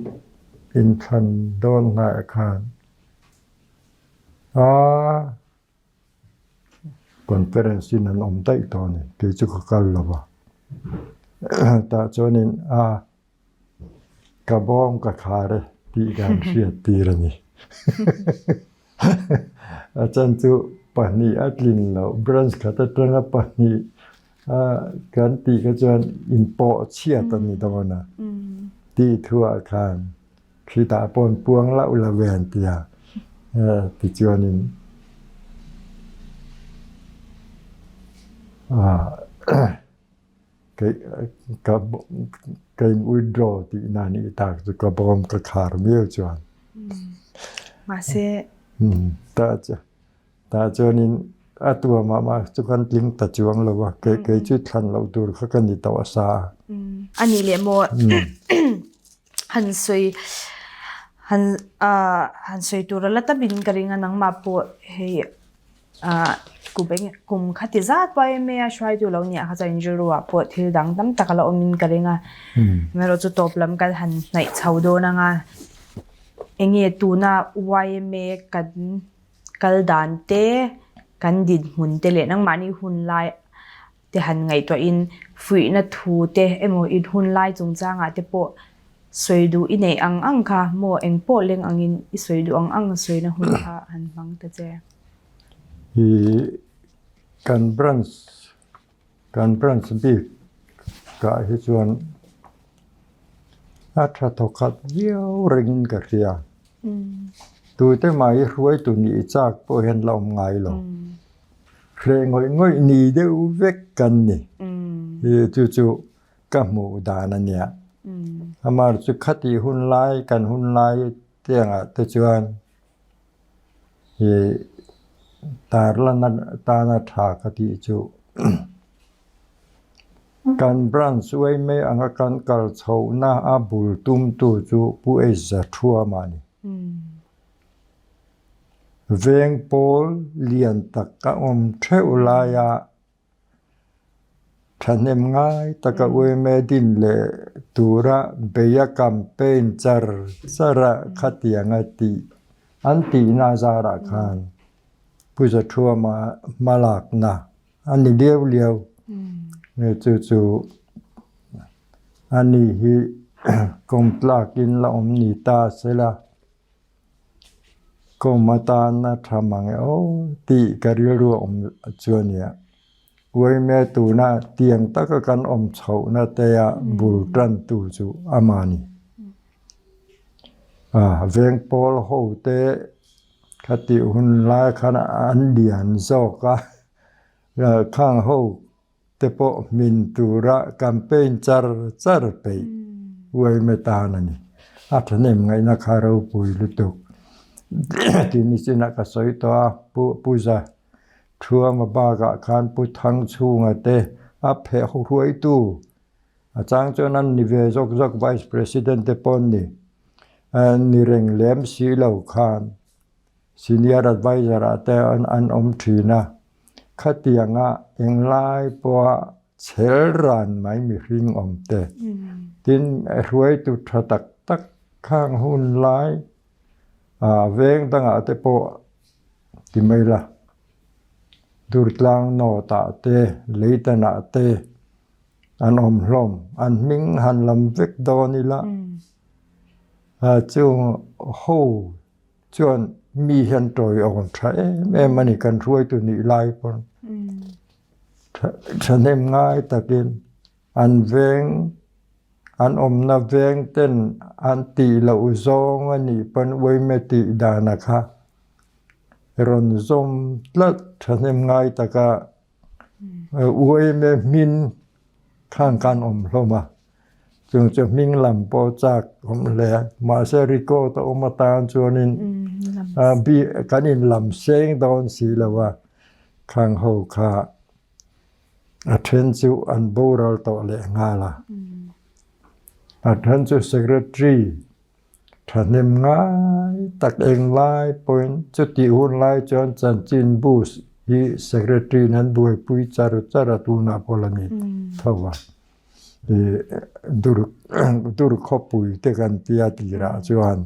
inthlan dawn hnaih khan a conference in an awm daih tawh a ni kei chu ka kal lo va. Tah chuanin a Ka bawm ka khar e tih kan hriat tir a ni. A chan chu pahnih a tlin loh branch khat atanga pahnih kan tih kha chuan inpawh chhiat a ni dawn a tih thuah khan khitah pawh an puang loh lo ve an ti a tichuanin Ka in withdraw tih na nih tak chu ka bawm ka khar miau chuan. Mahse Ta ta chuanin a tua mah mah chu kan tling ta chuang lo a kei kei chu thlan loh tur kha ka ni tawh a sa. Ani le maw han soi han han soi tur a la tamin ka ring a nangmah pawh hei Kum eng kum khati zat pawh em mai a hruaitu lo nia kha chuan inrilru ah pawh thil dang tam tak a la awmin ka ring a. Amaherawh chu tawp lam kan han hnaih chho dawn ang a, enge tuna yma kan kal dan te, kan dinhmun te leh nangmahni hun lai te han ngaihtuahin fuihna thu te emaw in hun lai chungchangah te pawh sawi duh i neih ang ang kha maw eng pawh leng angin i sawi duh ang ang sawina hun kha han hmang ta che. Hi kan branch kan branch bik kah hi chuan a tha thawkhat viau rengin ka hria. Tute mah hi hruaitu nih chak pawh hian la awm ngai lo. Hreh ngawih ngawih ni deuh vek kan ni. Hi chu chu ka hmuh dan a nia. Amar chu khati hun lai kan hun lai tiangah te chuan hi tarlan atana tha ka tih chu kan branch uai mai anga kan kal chhohna a bul tumtu chu Pu Eizaṭhuama a ni. Veng pawl lian tak a awm theuh laia thahnem ngai taka uaime din leh tura beia campaign char char a khatianga tih an tihna zarah khan Pu Zathuama hmalakna a ni liau liau. Chu chu ani hi kawmtlakin la awm ni ta sela. Kawm atana tha mang e aw tih ka rilru a awm chu a nia. Uaime tuna tiang taka kan awm chhohna te a bul tantu chu ama ni. Veng pawl ho te khatih hun lai khan an lian zawk a, khang ho te pawh hmin tura campaign char char peih uaime tan a ni. A thahnem ngaihna kha ropui lutuk tih nichinah ka sawi tawh a, Pu Puza Thuama bakah khan Pu Thangchhunga te a pheh hruaitu a chang chuan an ni ve zawk zawk Vice President te pawh an ni. Ni reng lem si lo khan Senior Adviser ah te an awm thin a, khatianga englai pawha chhel ran mai mihring awm te, tin hruaitu tha tak tak khang hun lai veng dangah te pawh ti mai la, Durtlang North ah te, Leitan ah te an awm hlawm, an hming han lam vek dawn ila chung ho Chuan mi hian tawiawm tha em em a ni kan hruaitu nih lai pawn thahnem ngai takin an veng an awmna veng ten an tih loh zawng a nih pawn uaime tih dana kha rawn zawm tlat thahnem ngai taka uaime hmin khan kan awm hlawm a. Chung chu hming lam pawh chak awm hle. Mahse record a awm atan chuanin. Kan in lam seng dawn si lo a, khang ho kha a then chu an boral tawh leh nghal a. A then chu secretary thahnem ngai tak eng lai pawhin chutih hun lai chuan chanchinbu hi secretary in an buaipui char char a tunah pawh la ni tho a. Dur khawpui te kan tia tirah chuan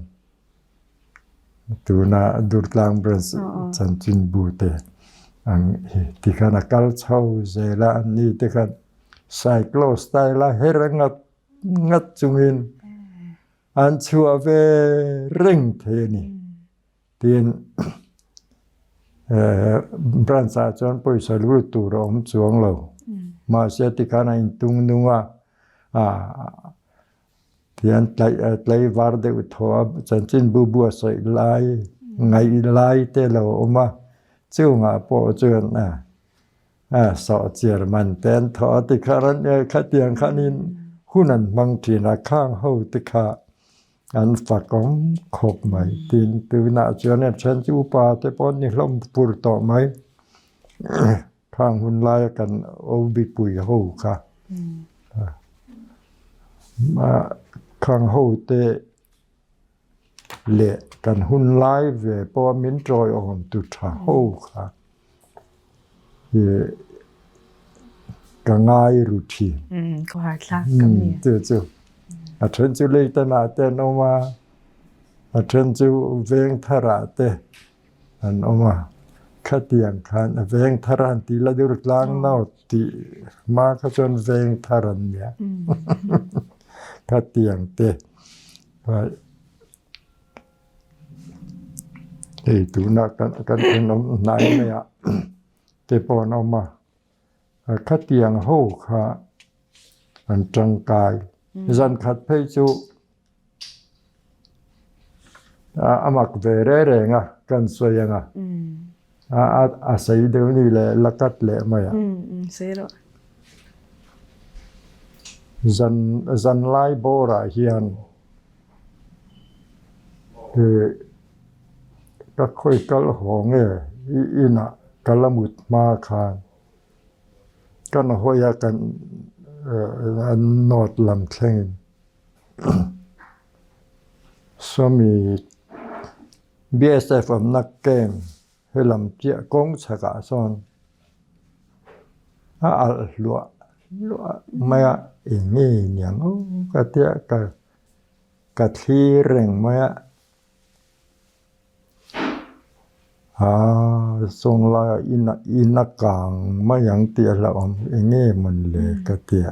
tuna Durtlang Branch chanchinbu te ang hi tikhan a kal chho zel a, an ni te khan cyclo style a her ngat ngat chungin an chhuah ve reng thei a ni. Tin, branch ah chuan pawisa lut tur a awm chuang lo. Mahse tikhan a intung nung a, tihian tlaivar deuh thaw a chanchinbu buatsaih lai ngaih lai te lo awm a, chungah pawh chuan sawhchiar man te an thawh a tikhan khatiang khanin hun an hmang thin a, khang ho te kha An fakawm khawp mai. Tin, tunah chuan a then chu upa te pawh an ni hlawm fur tawh mai. Khang hun laia kan OB pui ho kha khang ho te leh kan hun lai ve pawh min tawiawm tu tha ho kha Ka ngai ru thin. Ka har thlak ka mi. Chu chu. A then chu leitan ah te an awm a, a then chu veng thar ah te an awm a. Khatiang khan a veng thar an ti la dur tlang no tih hma kha chuan veng thar an nia. Khatiang te. Hei tuna kan kan thenawm hnai maiah te pawh an awm a, khatiang ho kha an tangkai. Zan khat phei chu a mak ve reng reng a kan sawi ang a, a sei deuh ni leh la cut leh mai a. Zan zan lai bawrah hian. Ka khawi kal haw nge i inah ka la mut hma khan kan hawi a kan nawt lam thlengin sawmi BSF awmna camp helam chiah kawng chhakah sawn a alh hluah hluah mai a eng nge niang aw ka tia ka. Ka thlir reng mai a, aa sawng laiah in a kang mai ang tih a hlauhawm eng nge mawn le ka ti a.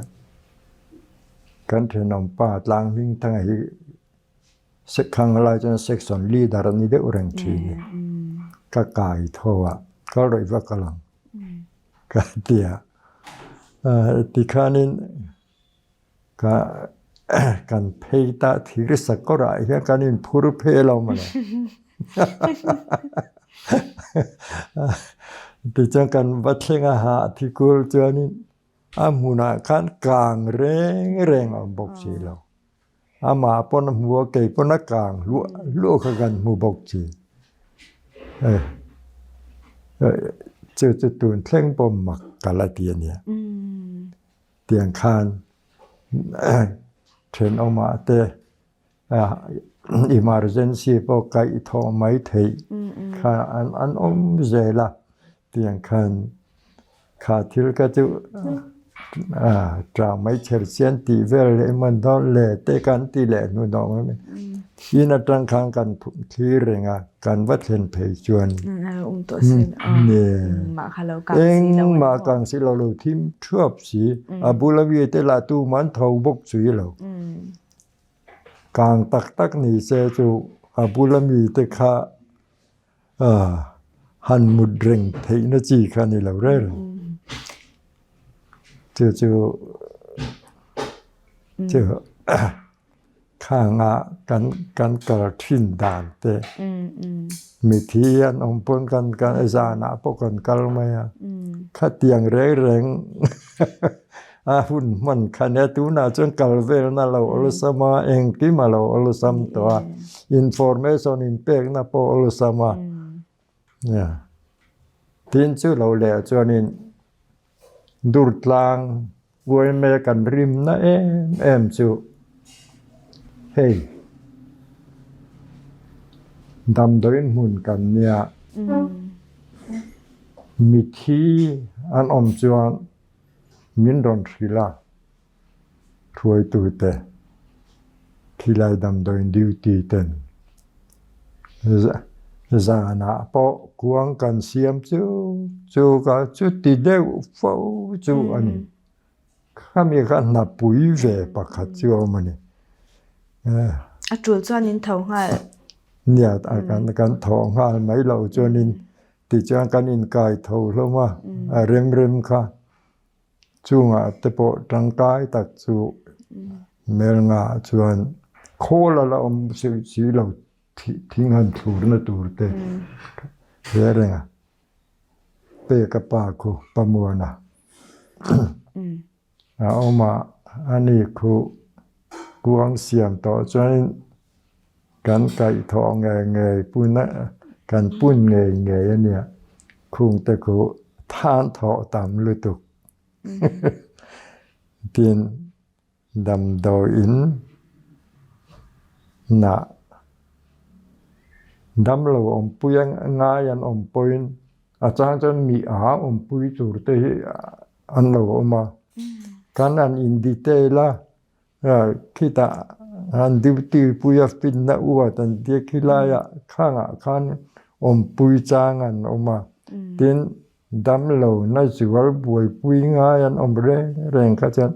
Kan thenawm pa tlang hming thanga hi khang lai chuan section leader a ni deuh reng thin a, ka kai tho a, kal rawih vak a lang ka ti a, tikhanin. Ka kan phei ta thir sakawrah hian kan inphur phei lo mawle. Tichuan kan va thleng a hah thikul chuanin a hmunah khan kang reng reng a awm bawk si lo. Amah pawn a hmu a, kei pawn a kang hluah hluah kha kan hmu bawk si. Chu chu tun thleng pawh mak ka la ti a nia. Tiang khan thenawmah te emergency pawh kaih thawh mai theih kha an awm zel a, tiang khan kha thil kha chu tang mai chher chian tih vel leh emaw dawn le te kan ti leh hnuhnawh mai mai. In atang khan kan thlir reng a, kan va thlen phei chuan engmah kang si lo lo thim thuap si, a bula mi te lah tumah an tho bawk chui lo. Kang tak tak ni se chu a bula mi te kha han mut reng theihna chi kha a ni lo reng reng. Chu chu chu khanga kan kan kal thin dan te mithi an awm pawn kan kan zanah pawh kan kal mai a khatiang reng reng. a hun hman kha nia tunah chuan kal velna lo awlsam a engkim a lo awlsam tawh a information inpekna pawh awlsam a nia tin chu lo leh chuanin Durtlang uaime kan rimna em em chu hei damdawiin hmun kan nia mithi an awm chuan min rawn hrilh a hruaitute khilai damdawiin duty ten zanah pawh kuang kan siam chu chu ka chuti deuh fo chu a ni. Khami kha hnapui ve pakhat chu a awm a ni. A tul chuan in tho nghal. Nia kan tho nghal mai loh chuanin tichuan kan inkai tho hlawm a, a rem rem kha. Chungah te pawh tangkai tak chu hmel ngah chuan khawl a la awm si lo thing han thlurna tur te he reng a pek a pa khu Pamuana a awm a ani khu kuang siam tawh chuanin kan kaihthawh ngei ngei pun a kan pun ngei ngei a nia khung te khu than thawh tam lutuk tin damdawiin nah damlo awmpui a ngai an awm pawhin a chang chuan mi a awmpui tur te hi an lo awm a kan han in detail a. Khitah an duty pui a finna uat an tia khilaiah khangah khan awmpui chang an awm a, tin damlo na zual buaipui ngai an awm reng reng kha chuan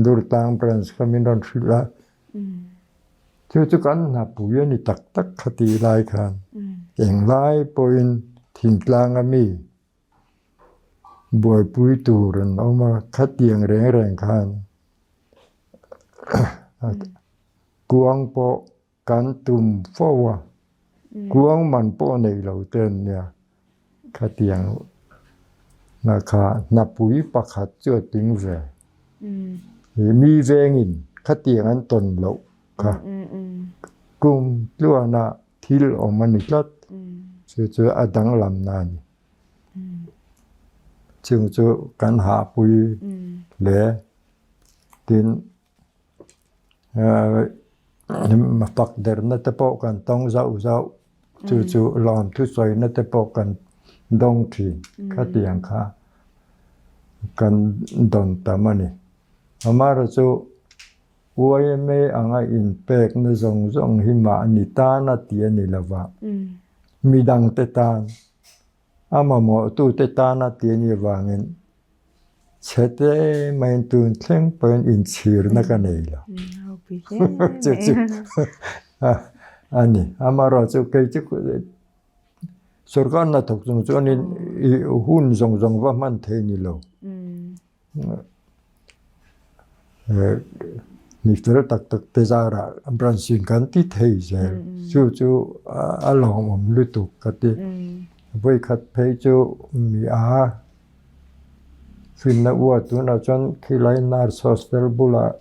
Durtlang branch kha min rawn hrilh a, chu chu kan hnapui a ni tak tak kha tih lai khan englai pawhin thingtlang ami Buaipui tur an awm a, khatiang reng reng khan kuang pawh kan tum fo a, kuang man pawh nei lo te an nia, khatiang na kha hnapui pakhat chu a tling ve. Mi vengin khatiang an tawn loh kha kum tluanah thil awm a ni tlat, chu chu a danglamna a ni. Chung chu kan hahpui hle. Tin, fak derna te pawh kan tawng zauh zauh. Chu chu lawmthu sawina te pawh kan dawng thin. Khatiang kha kan dawn tam a ni. Amaherawhchu YMA anga inpekna zawng zawng hi mahni tana tih a ni lova, midangte tan, a mamawhtute tana tih a nih avangin chhete maiin tun thleng pawhin inchhirna ka nei lo. Chu chu a ni. Amaherawhchu kei chu sorkar hnathawk chung chuanin hun zawng zawng va hman thei ni lo. Mi fel tak tak te zarah branch in kan ti thei zel chu chu a lawmawm lutuk ka ti vawikhat phei chu mi a finna ua tunah chuan khilai nurse hostel bulah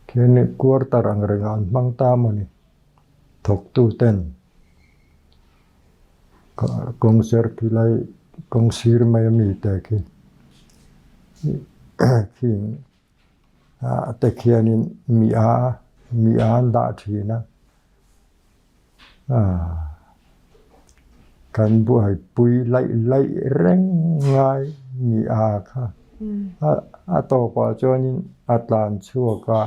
khian quarter ang reng ah an hmang ta mawni thawktu ten. Kawngser khi lai kawng sir mai a mi te khi khing ah te khianin mi a mi a an dah thin a ah kan buaipui laih laih reng ngai mi a kha a tawpah chuanin a tlan chhuak a.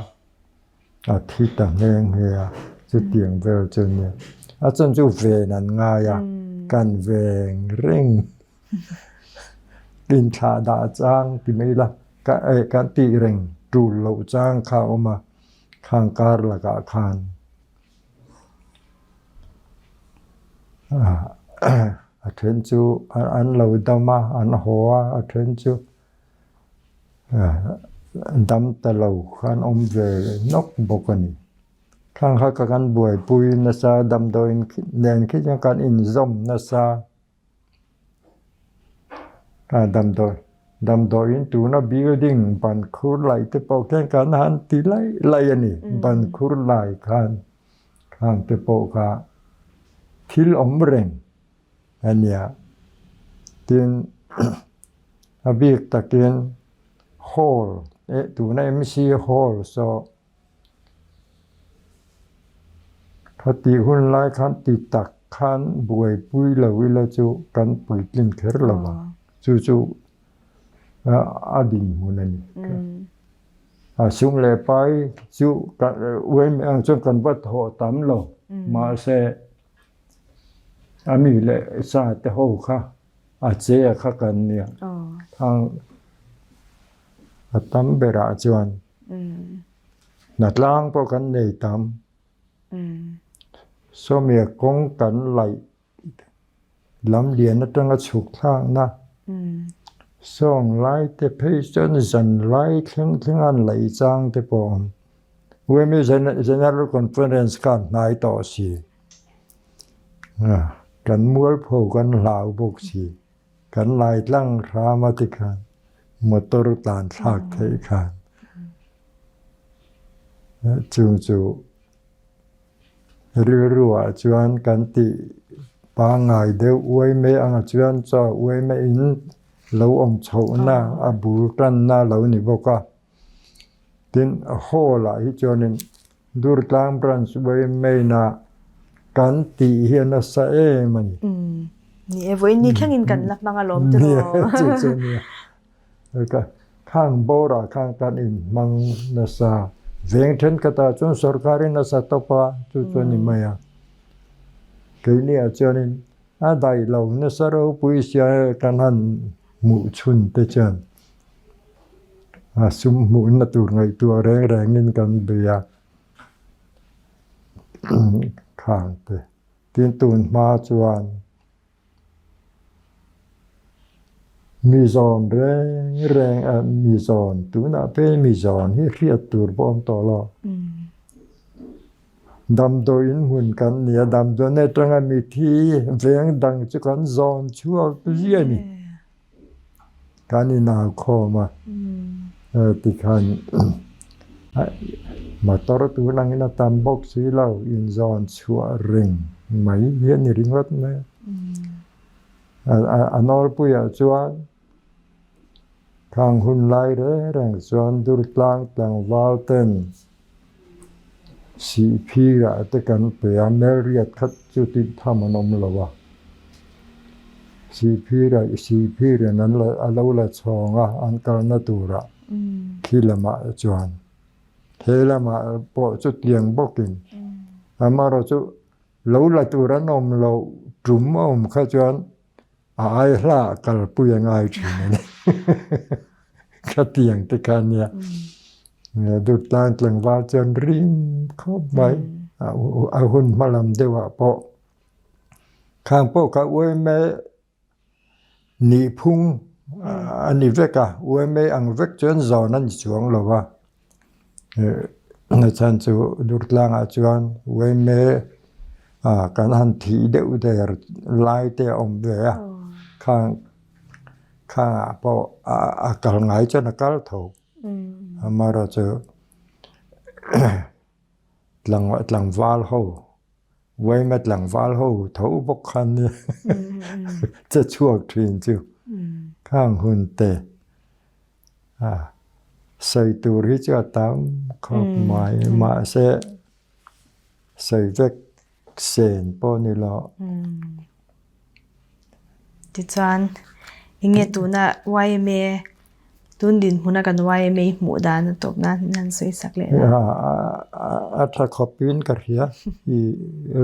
A thi ta nghe nghe a, chutiang vel chu nia. A chhan chu ven an ngai a, kan veng reng. Inthlah dah chang ti mai ila, kan tih reng tul loh chang kha a awm a, khang kar lakah khan a then chu an lo dam a, an haw a, a then chu Dam ta lo khan awm ve nawk bawk a ni. Khang kha ka kan buaipui nasa damdawiin nen khi chuan kan inzawm nasa a damdawi. Damdawiin tuna building ban khur laih te pawh khian kan han ti laih laih a ni. Ban khur lai khan khang te pawh kha thil awm reng a nia. Tin, a bik takin hall eh tuna MC hall saw Khatih hun lai khan ti tak khan buaipui lo ila chu kan puitlin kher lo a, chu chu a dinhmun a ni. A sum leh pai chu uaime ang chuan kan va thawh tam lo, mahse a mi leh sa te ho kha a che kha kan nia, thang a tam berah chuan. Hnatlang pawh kan nei tam. Sawmia kawng kan laih lam lian atanga chhuk thlakna sawng lai te phei chuan zan lai thleng thleng an laih chang te pawh a awm. Women General Conference kha an hnai tawh si. Kan mualpho kan hlau bawk si. Kan lai tlang hram a tikhan motor tlan thlak theih khan chung chu rilru ah chuan kan tih pangngai deuh uai mai anga chuan chaw uai mai in lo awm chhohna a bul tanna a lo ni bawk a. Tin, hall ah hi chuanin Durtlang branch Uaimena kan tih hi a nasa em a ni. Ni e, vawiin ni thlengin kan la hmang alawm tiraw. Ni e, chu chu nia. Khang bawrah khan kan inhmang nasa. Veng thenkhatah chuan sorkarin nasa tawp a, chu chu a ni mai a. Keiniah chuanin a daih lo nasa ropui sia kan han hmuh chhun te chuan A sum hmuhna tur ngaihtuah reng rengin kan bei a, khang te. Tin tun hma chuan mi zawn reng reng a mi zawn tunah phei mi zawn hi hriat tur pawh a awm tawh lo. Damdawiin hmun kan ni a, damdawiin atanga mithi veng dang chu kan zawn chhuak ziah a ni. Kan inau khawm a, tikhan motor tun angin a tam bawk si lo, inzawn chhuah reng mai hi a ni ringawt mai a. A nawlpuiah chuan khang hun lai reng reng chuan Durtlang tlangval ten Sihphirah te kan pe a, Melriat kha chu tih tham an awm lo a. Sihphirah Sihphirin an la a lo la chhawng a, an kalna turah khi lamah chuan he lamah pawh chutiang bawkin amaherawhchu lo la tur an awm loh tum a awm kha chuan A ai hla kalpui a ngai thin a ni. Khatiang te kha nia. Durtlang tlangval chuan rim khawp mai. A hun hma lam deuh ah pawh khang pawh kha uaime nihphung a ni vek a. Uaime ang vek chuan zawn a ni chuang lo a. Nachhan chu Durtlang ah chuan uaime kan han thih deuh der lai te a awm ve a, khang khang ah pawh a kal ngai chuan a kal tho. Amaherawhchu tlangval ho Uaima tlangval ho tho bawk khan nia che chhuak thin chu khang hun te sawi tur hi chu a tam khawp mai mahse sawi vek sen pawh ni lo. Tichuan enge tuna yma Tun dinhmuna kan yma hmuh dan a tawp nan an sawi sak leh la. A tha khawpin ka hria. I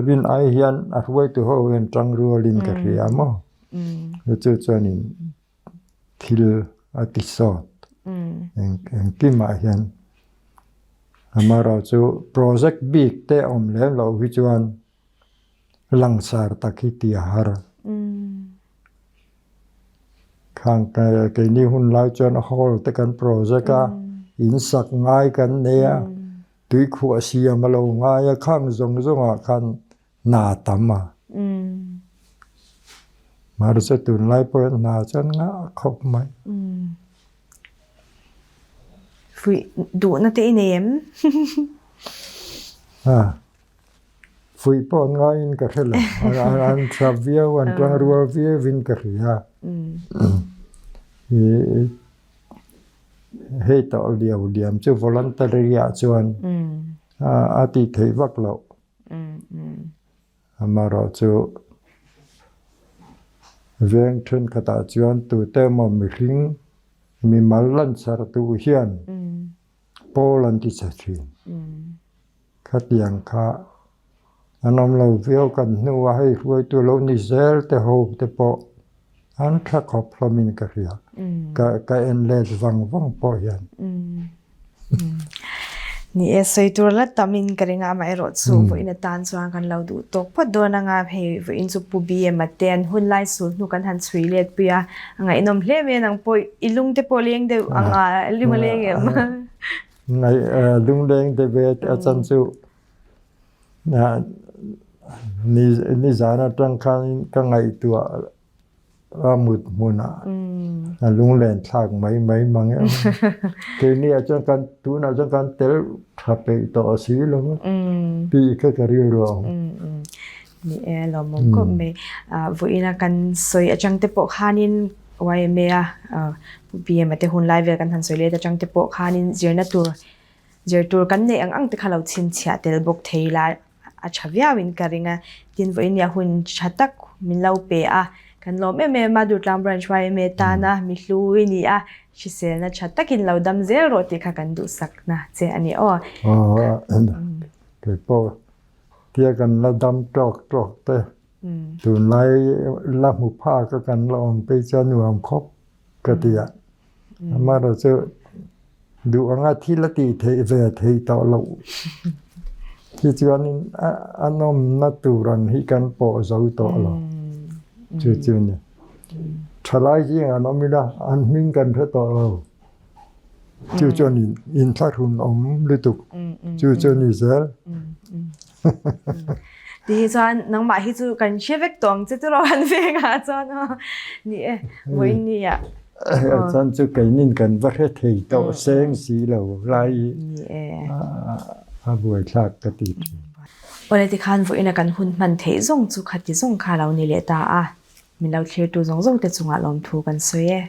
rin ai hian a hruaitu ho hian tang rualin ka hria maw. Chu chuanin thil a ti sawt. Engkimah hian amaherawhchu project bik te a awm lem loh hi chuan langsar tak hi ti a har. Khang keini hun lai chuan hall te kan project a, in sak ngai kan nei a, tuikhuah siam a lo ngai a, khang zawng zawngah khan hna a tam a. Mahse tunlai pawh hian hna chuan ngah khawp mai. Fuih duhna te i nei em? Ha, fuih pawh an ngaiin ka hre lo. An tha viau, an tang rual viauin ka hria. Hei tawh liau liam chu voluntary ah chuan a tih theih vak loh. Amaherawhchu veng thenkhatah chuan tute emaw mihring mimal lansar duh hian pawl an ti chhe thin. Khatiang kha an awm lo viau kan hnua hei hruaitu lo ni zel te ho te pawh an tha khawp hlawmin ka hria. Ka en let vang vang pawh hian. Ni e, sawi tur la tamin ka ring a, amaherawh chu vawiin atan chuan kan lo duh tawk phawt dawn anga hei vawiin chu Pu BM a te an hun lai sul hnu kan han chhui let pui a, a ngaihnawm hle mai a nang pawh i lung te pawh leng deuh ang a, lung a leng em? Lung leng deuh e a chan chu nizan atang khan ka ngaihtuah A mut hmunah a lunglen thlak mai mai mang em. Keini ah chuan kan tunah chuan kan tel tha peih tawh si lo a tih kha ka rilru ang. Ni e, lawmawm khawp mai. Vawiin a kan sawi atang te pawh khanin YMA a Pu BM a te hun lai vel kan han sawi let atang te pawh khanin zirna tur Zir tur kan neih ang ang te kha lo chhinchhiah tel bawk thei la a tha viauin ka ring a. Tin, vawiin hun tha tak min lo pe a, kan lawm em em a, Durtlang Branch yma tana mi hlu i ni a, hriselna tha takin lo dam zel rawh tih kha kan duhsakna che a ni aw. Aw, kei pawh tia kan la dam tawk tawk te, tunlai la hmu phak a kan la awm phei chuan nuam khawp ka ti a. Amaherawhchu duh anga thil a tih theih ve theih tawh loh hi chuanin a nawmna tur ang hi kan pawh zo tawh lo. Chu chu a ni. Thalai zingah an awm ila an hming kan hre tawh lo. Chu chuan inthlahrun awm lutuk. Chu chu a ni zel. Ti hi chuan nangmah hi chu kan hre vek tawh ang che chu rawh kan veng ah chuan aw ni e vawiin ni ah. Chuan chu keinin kan va hre thei tawh seng si lo lai hi a buaithlak ka ti thin. Awle tikhan vawiin a kan hun hman theih zawng chu khati zawng kha lo ni leh ta a, min lo thlirtu zawng zawng te chungah lawmthu kan sawi e.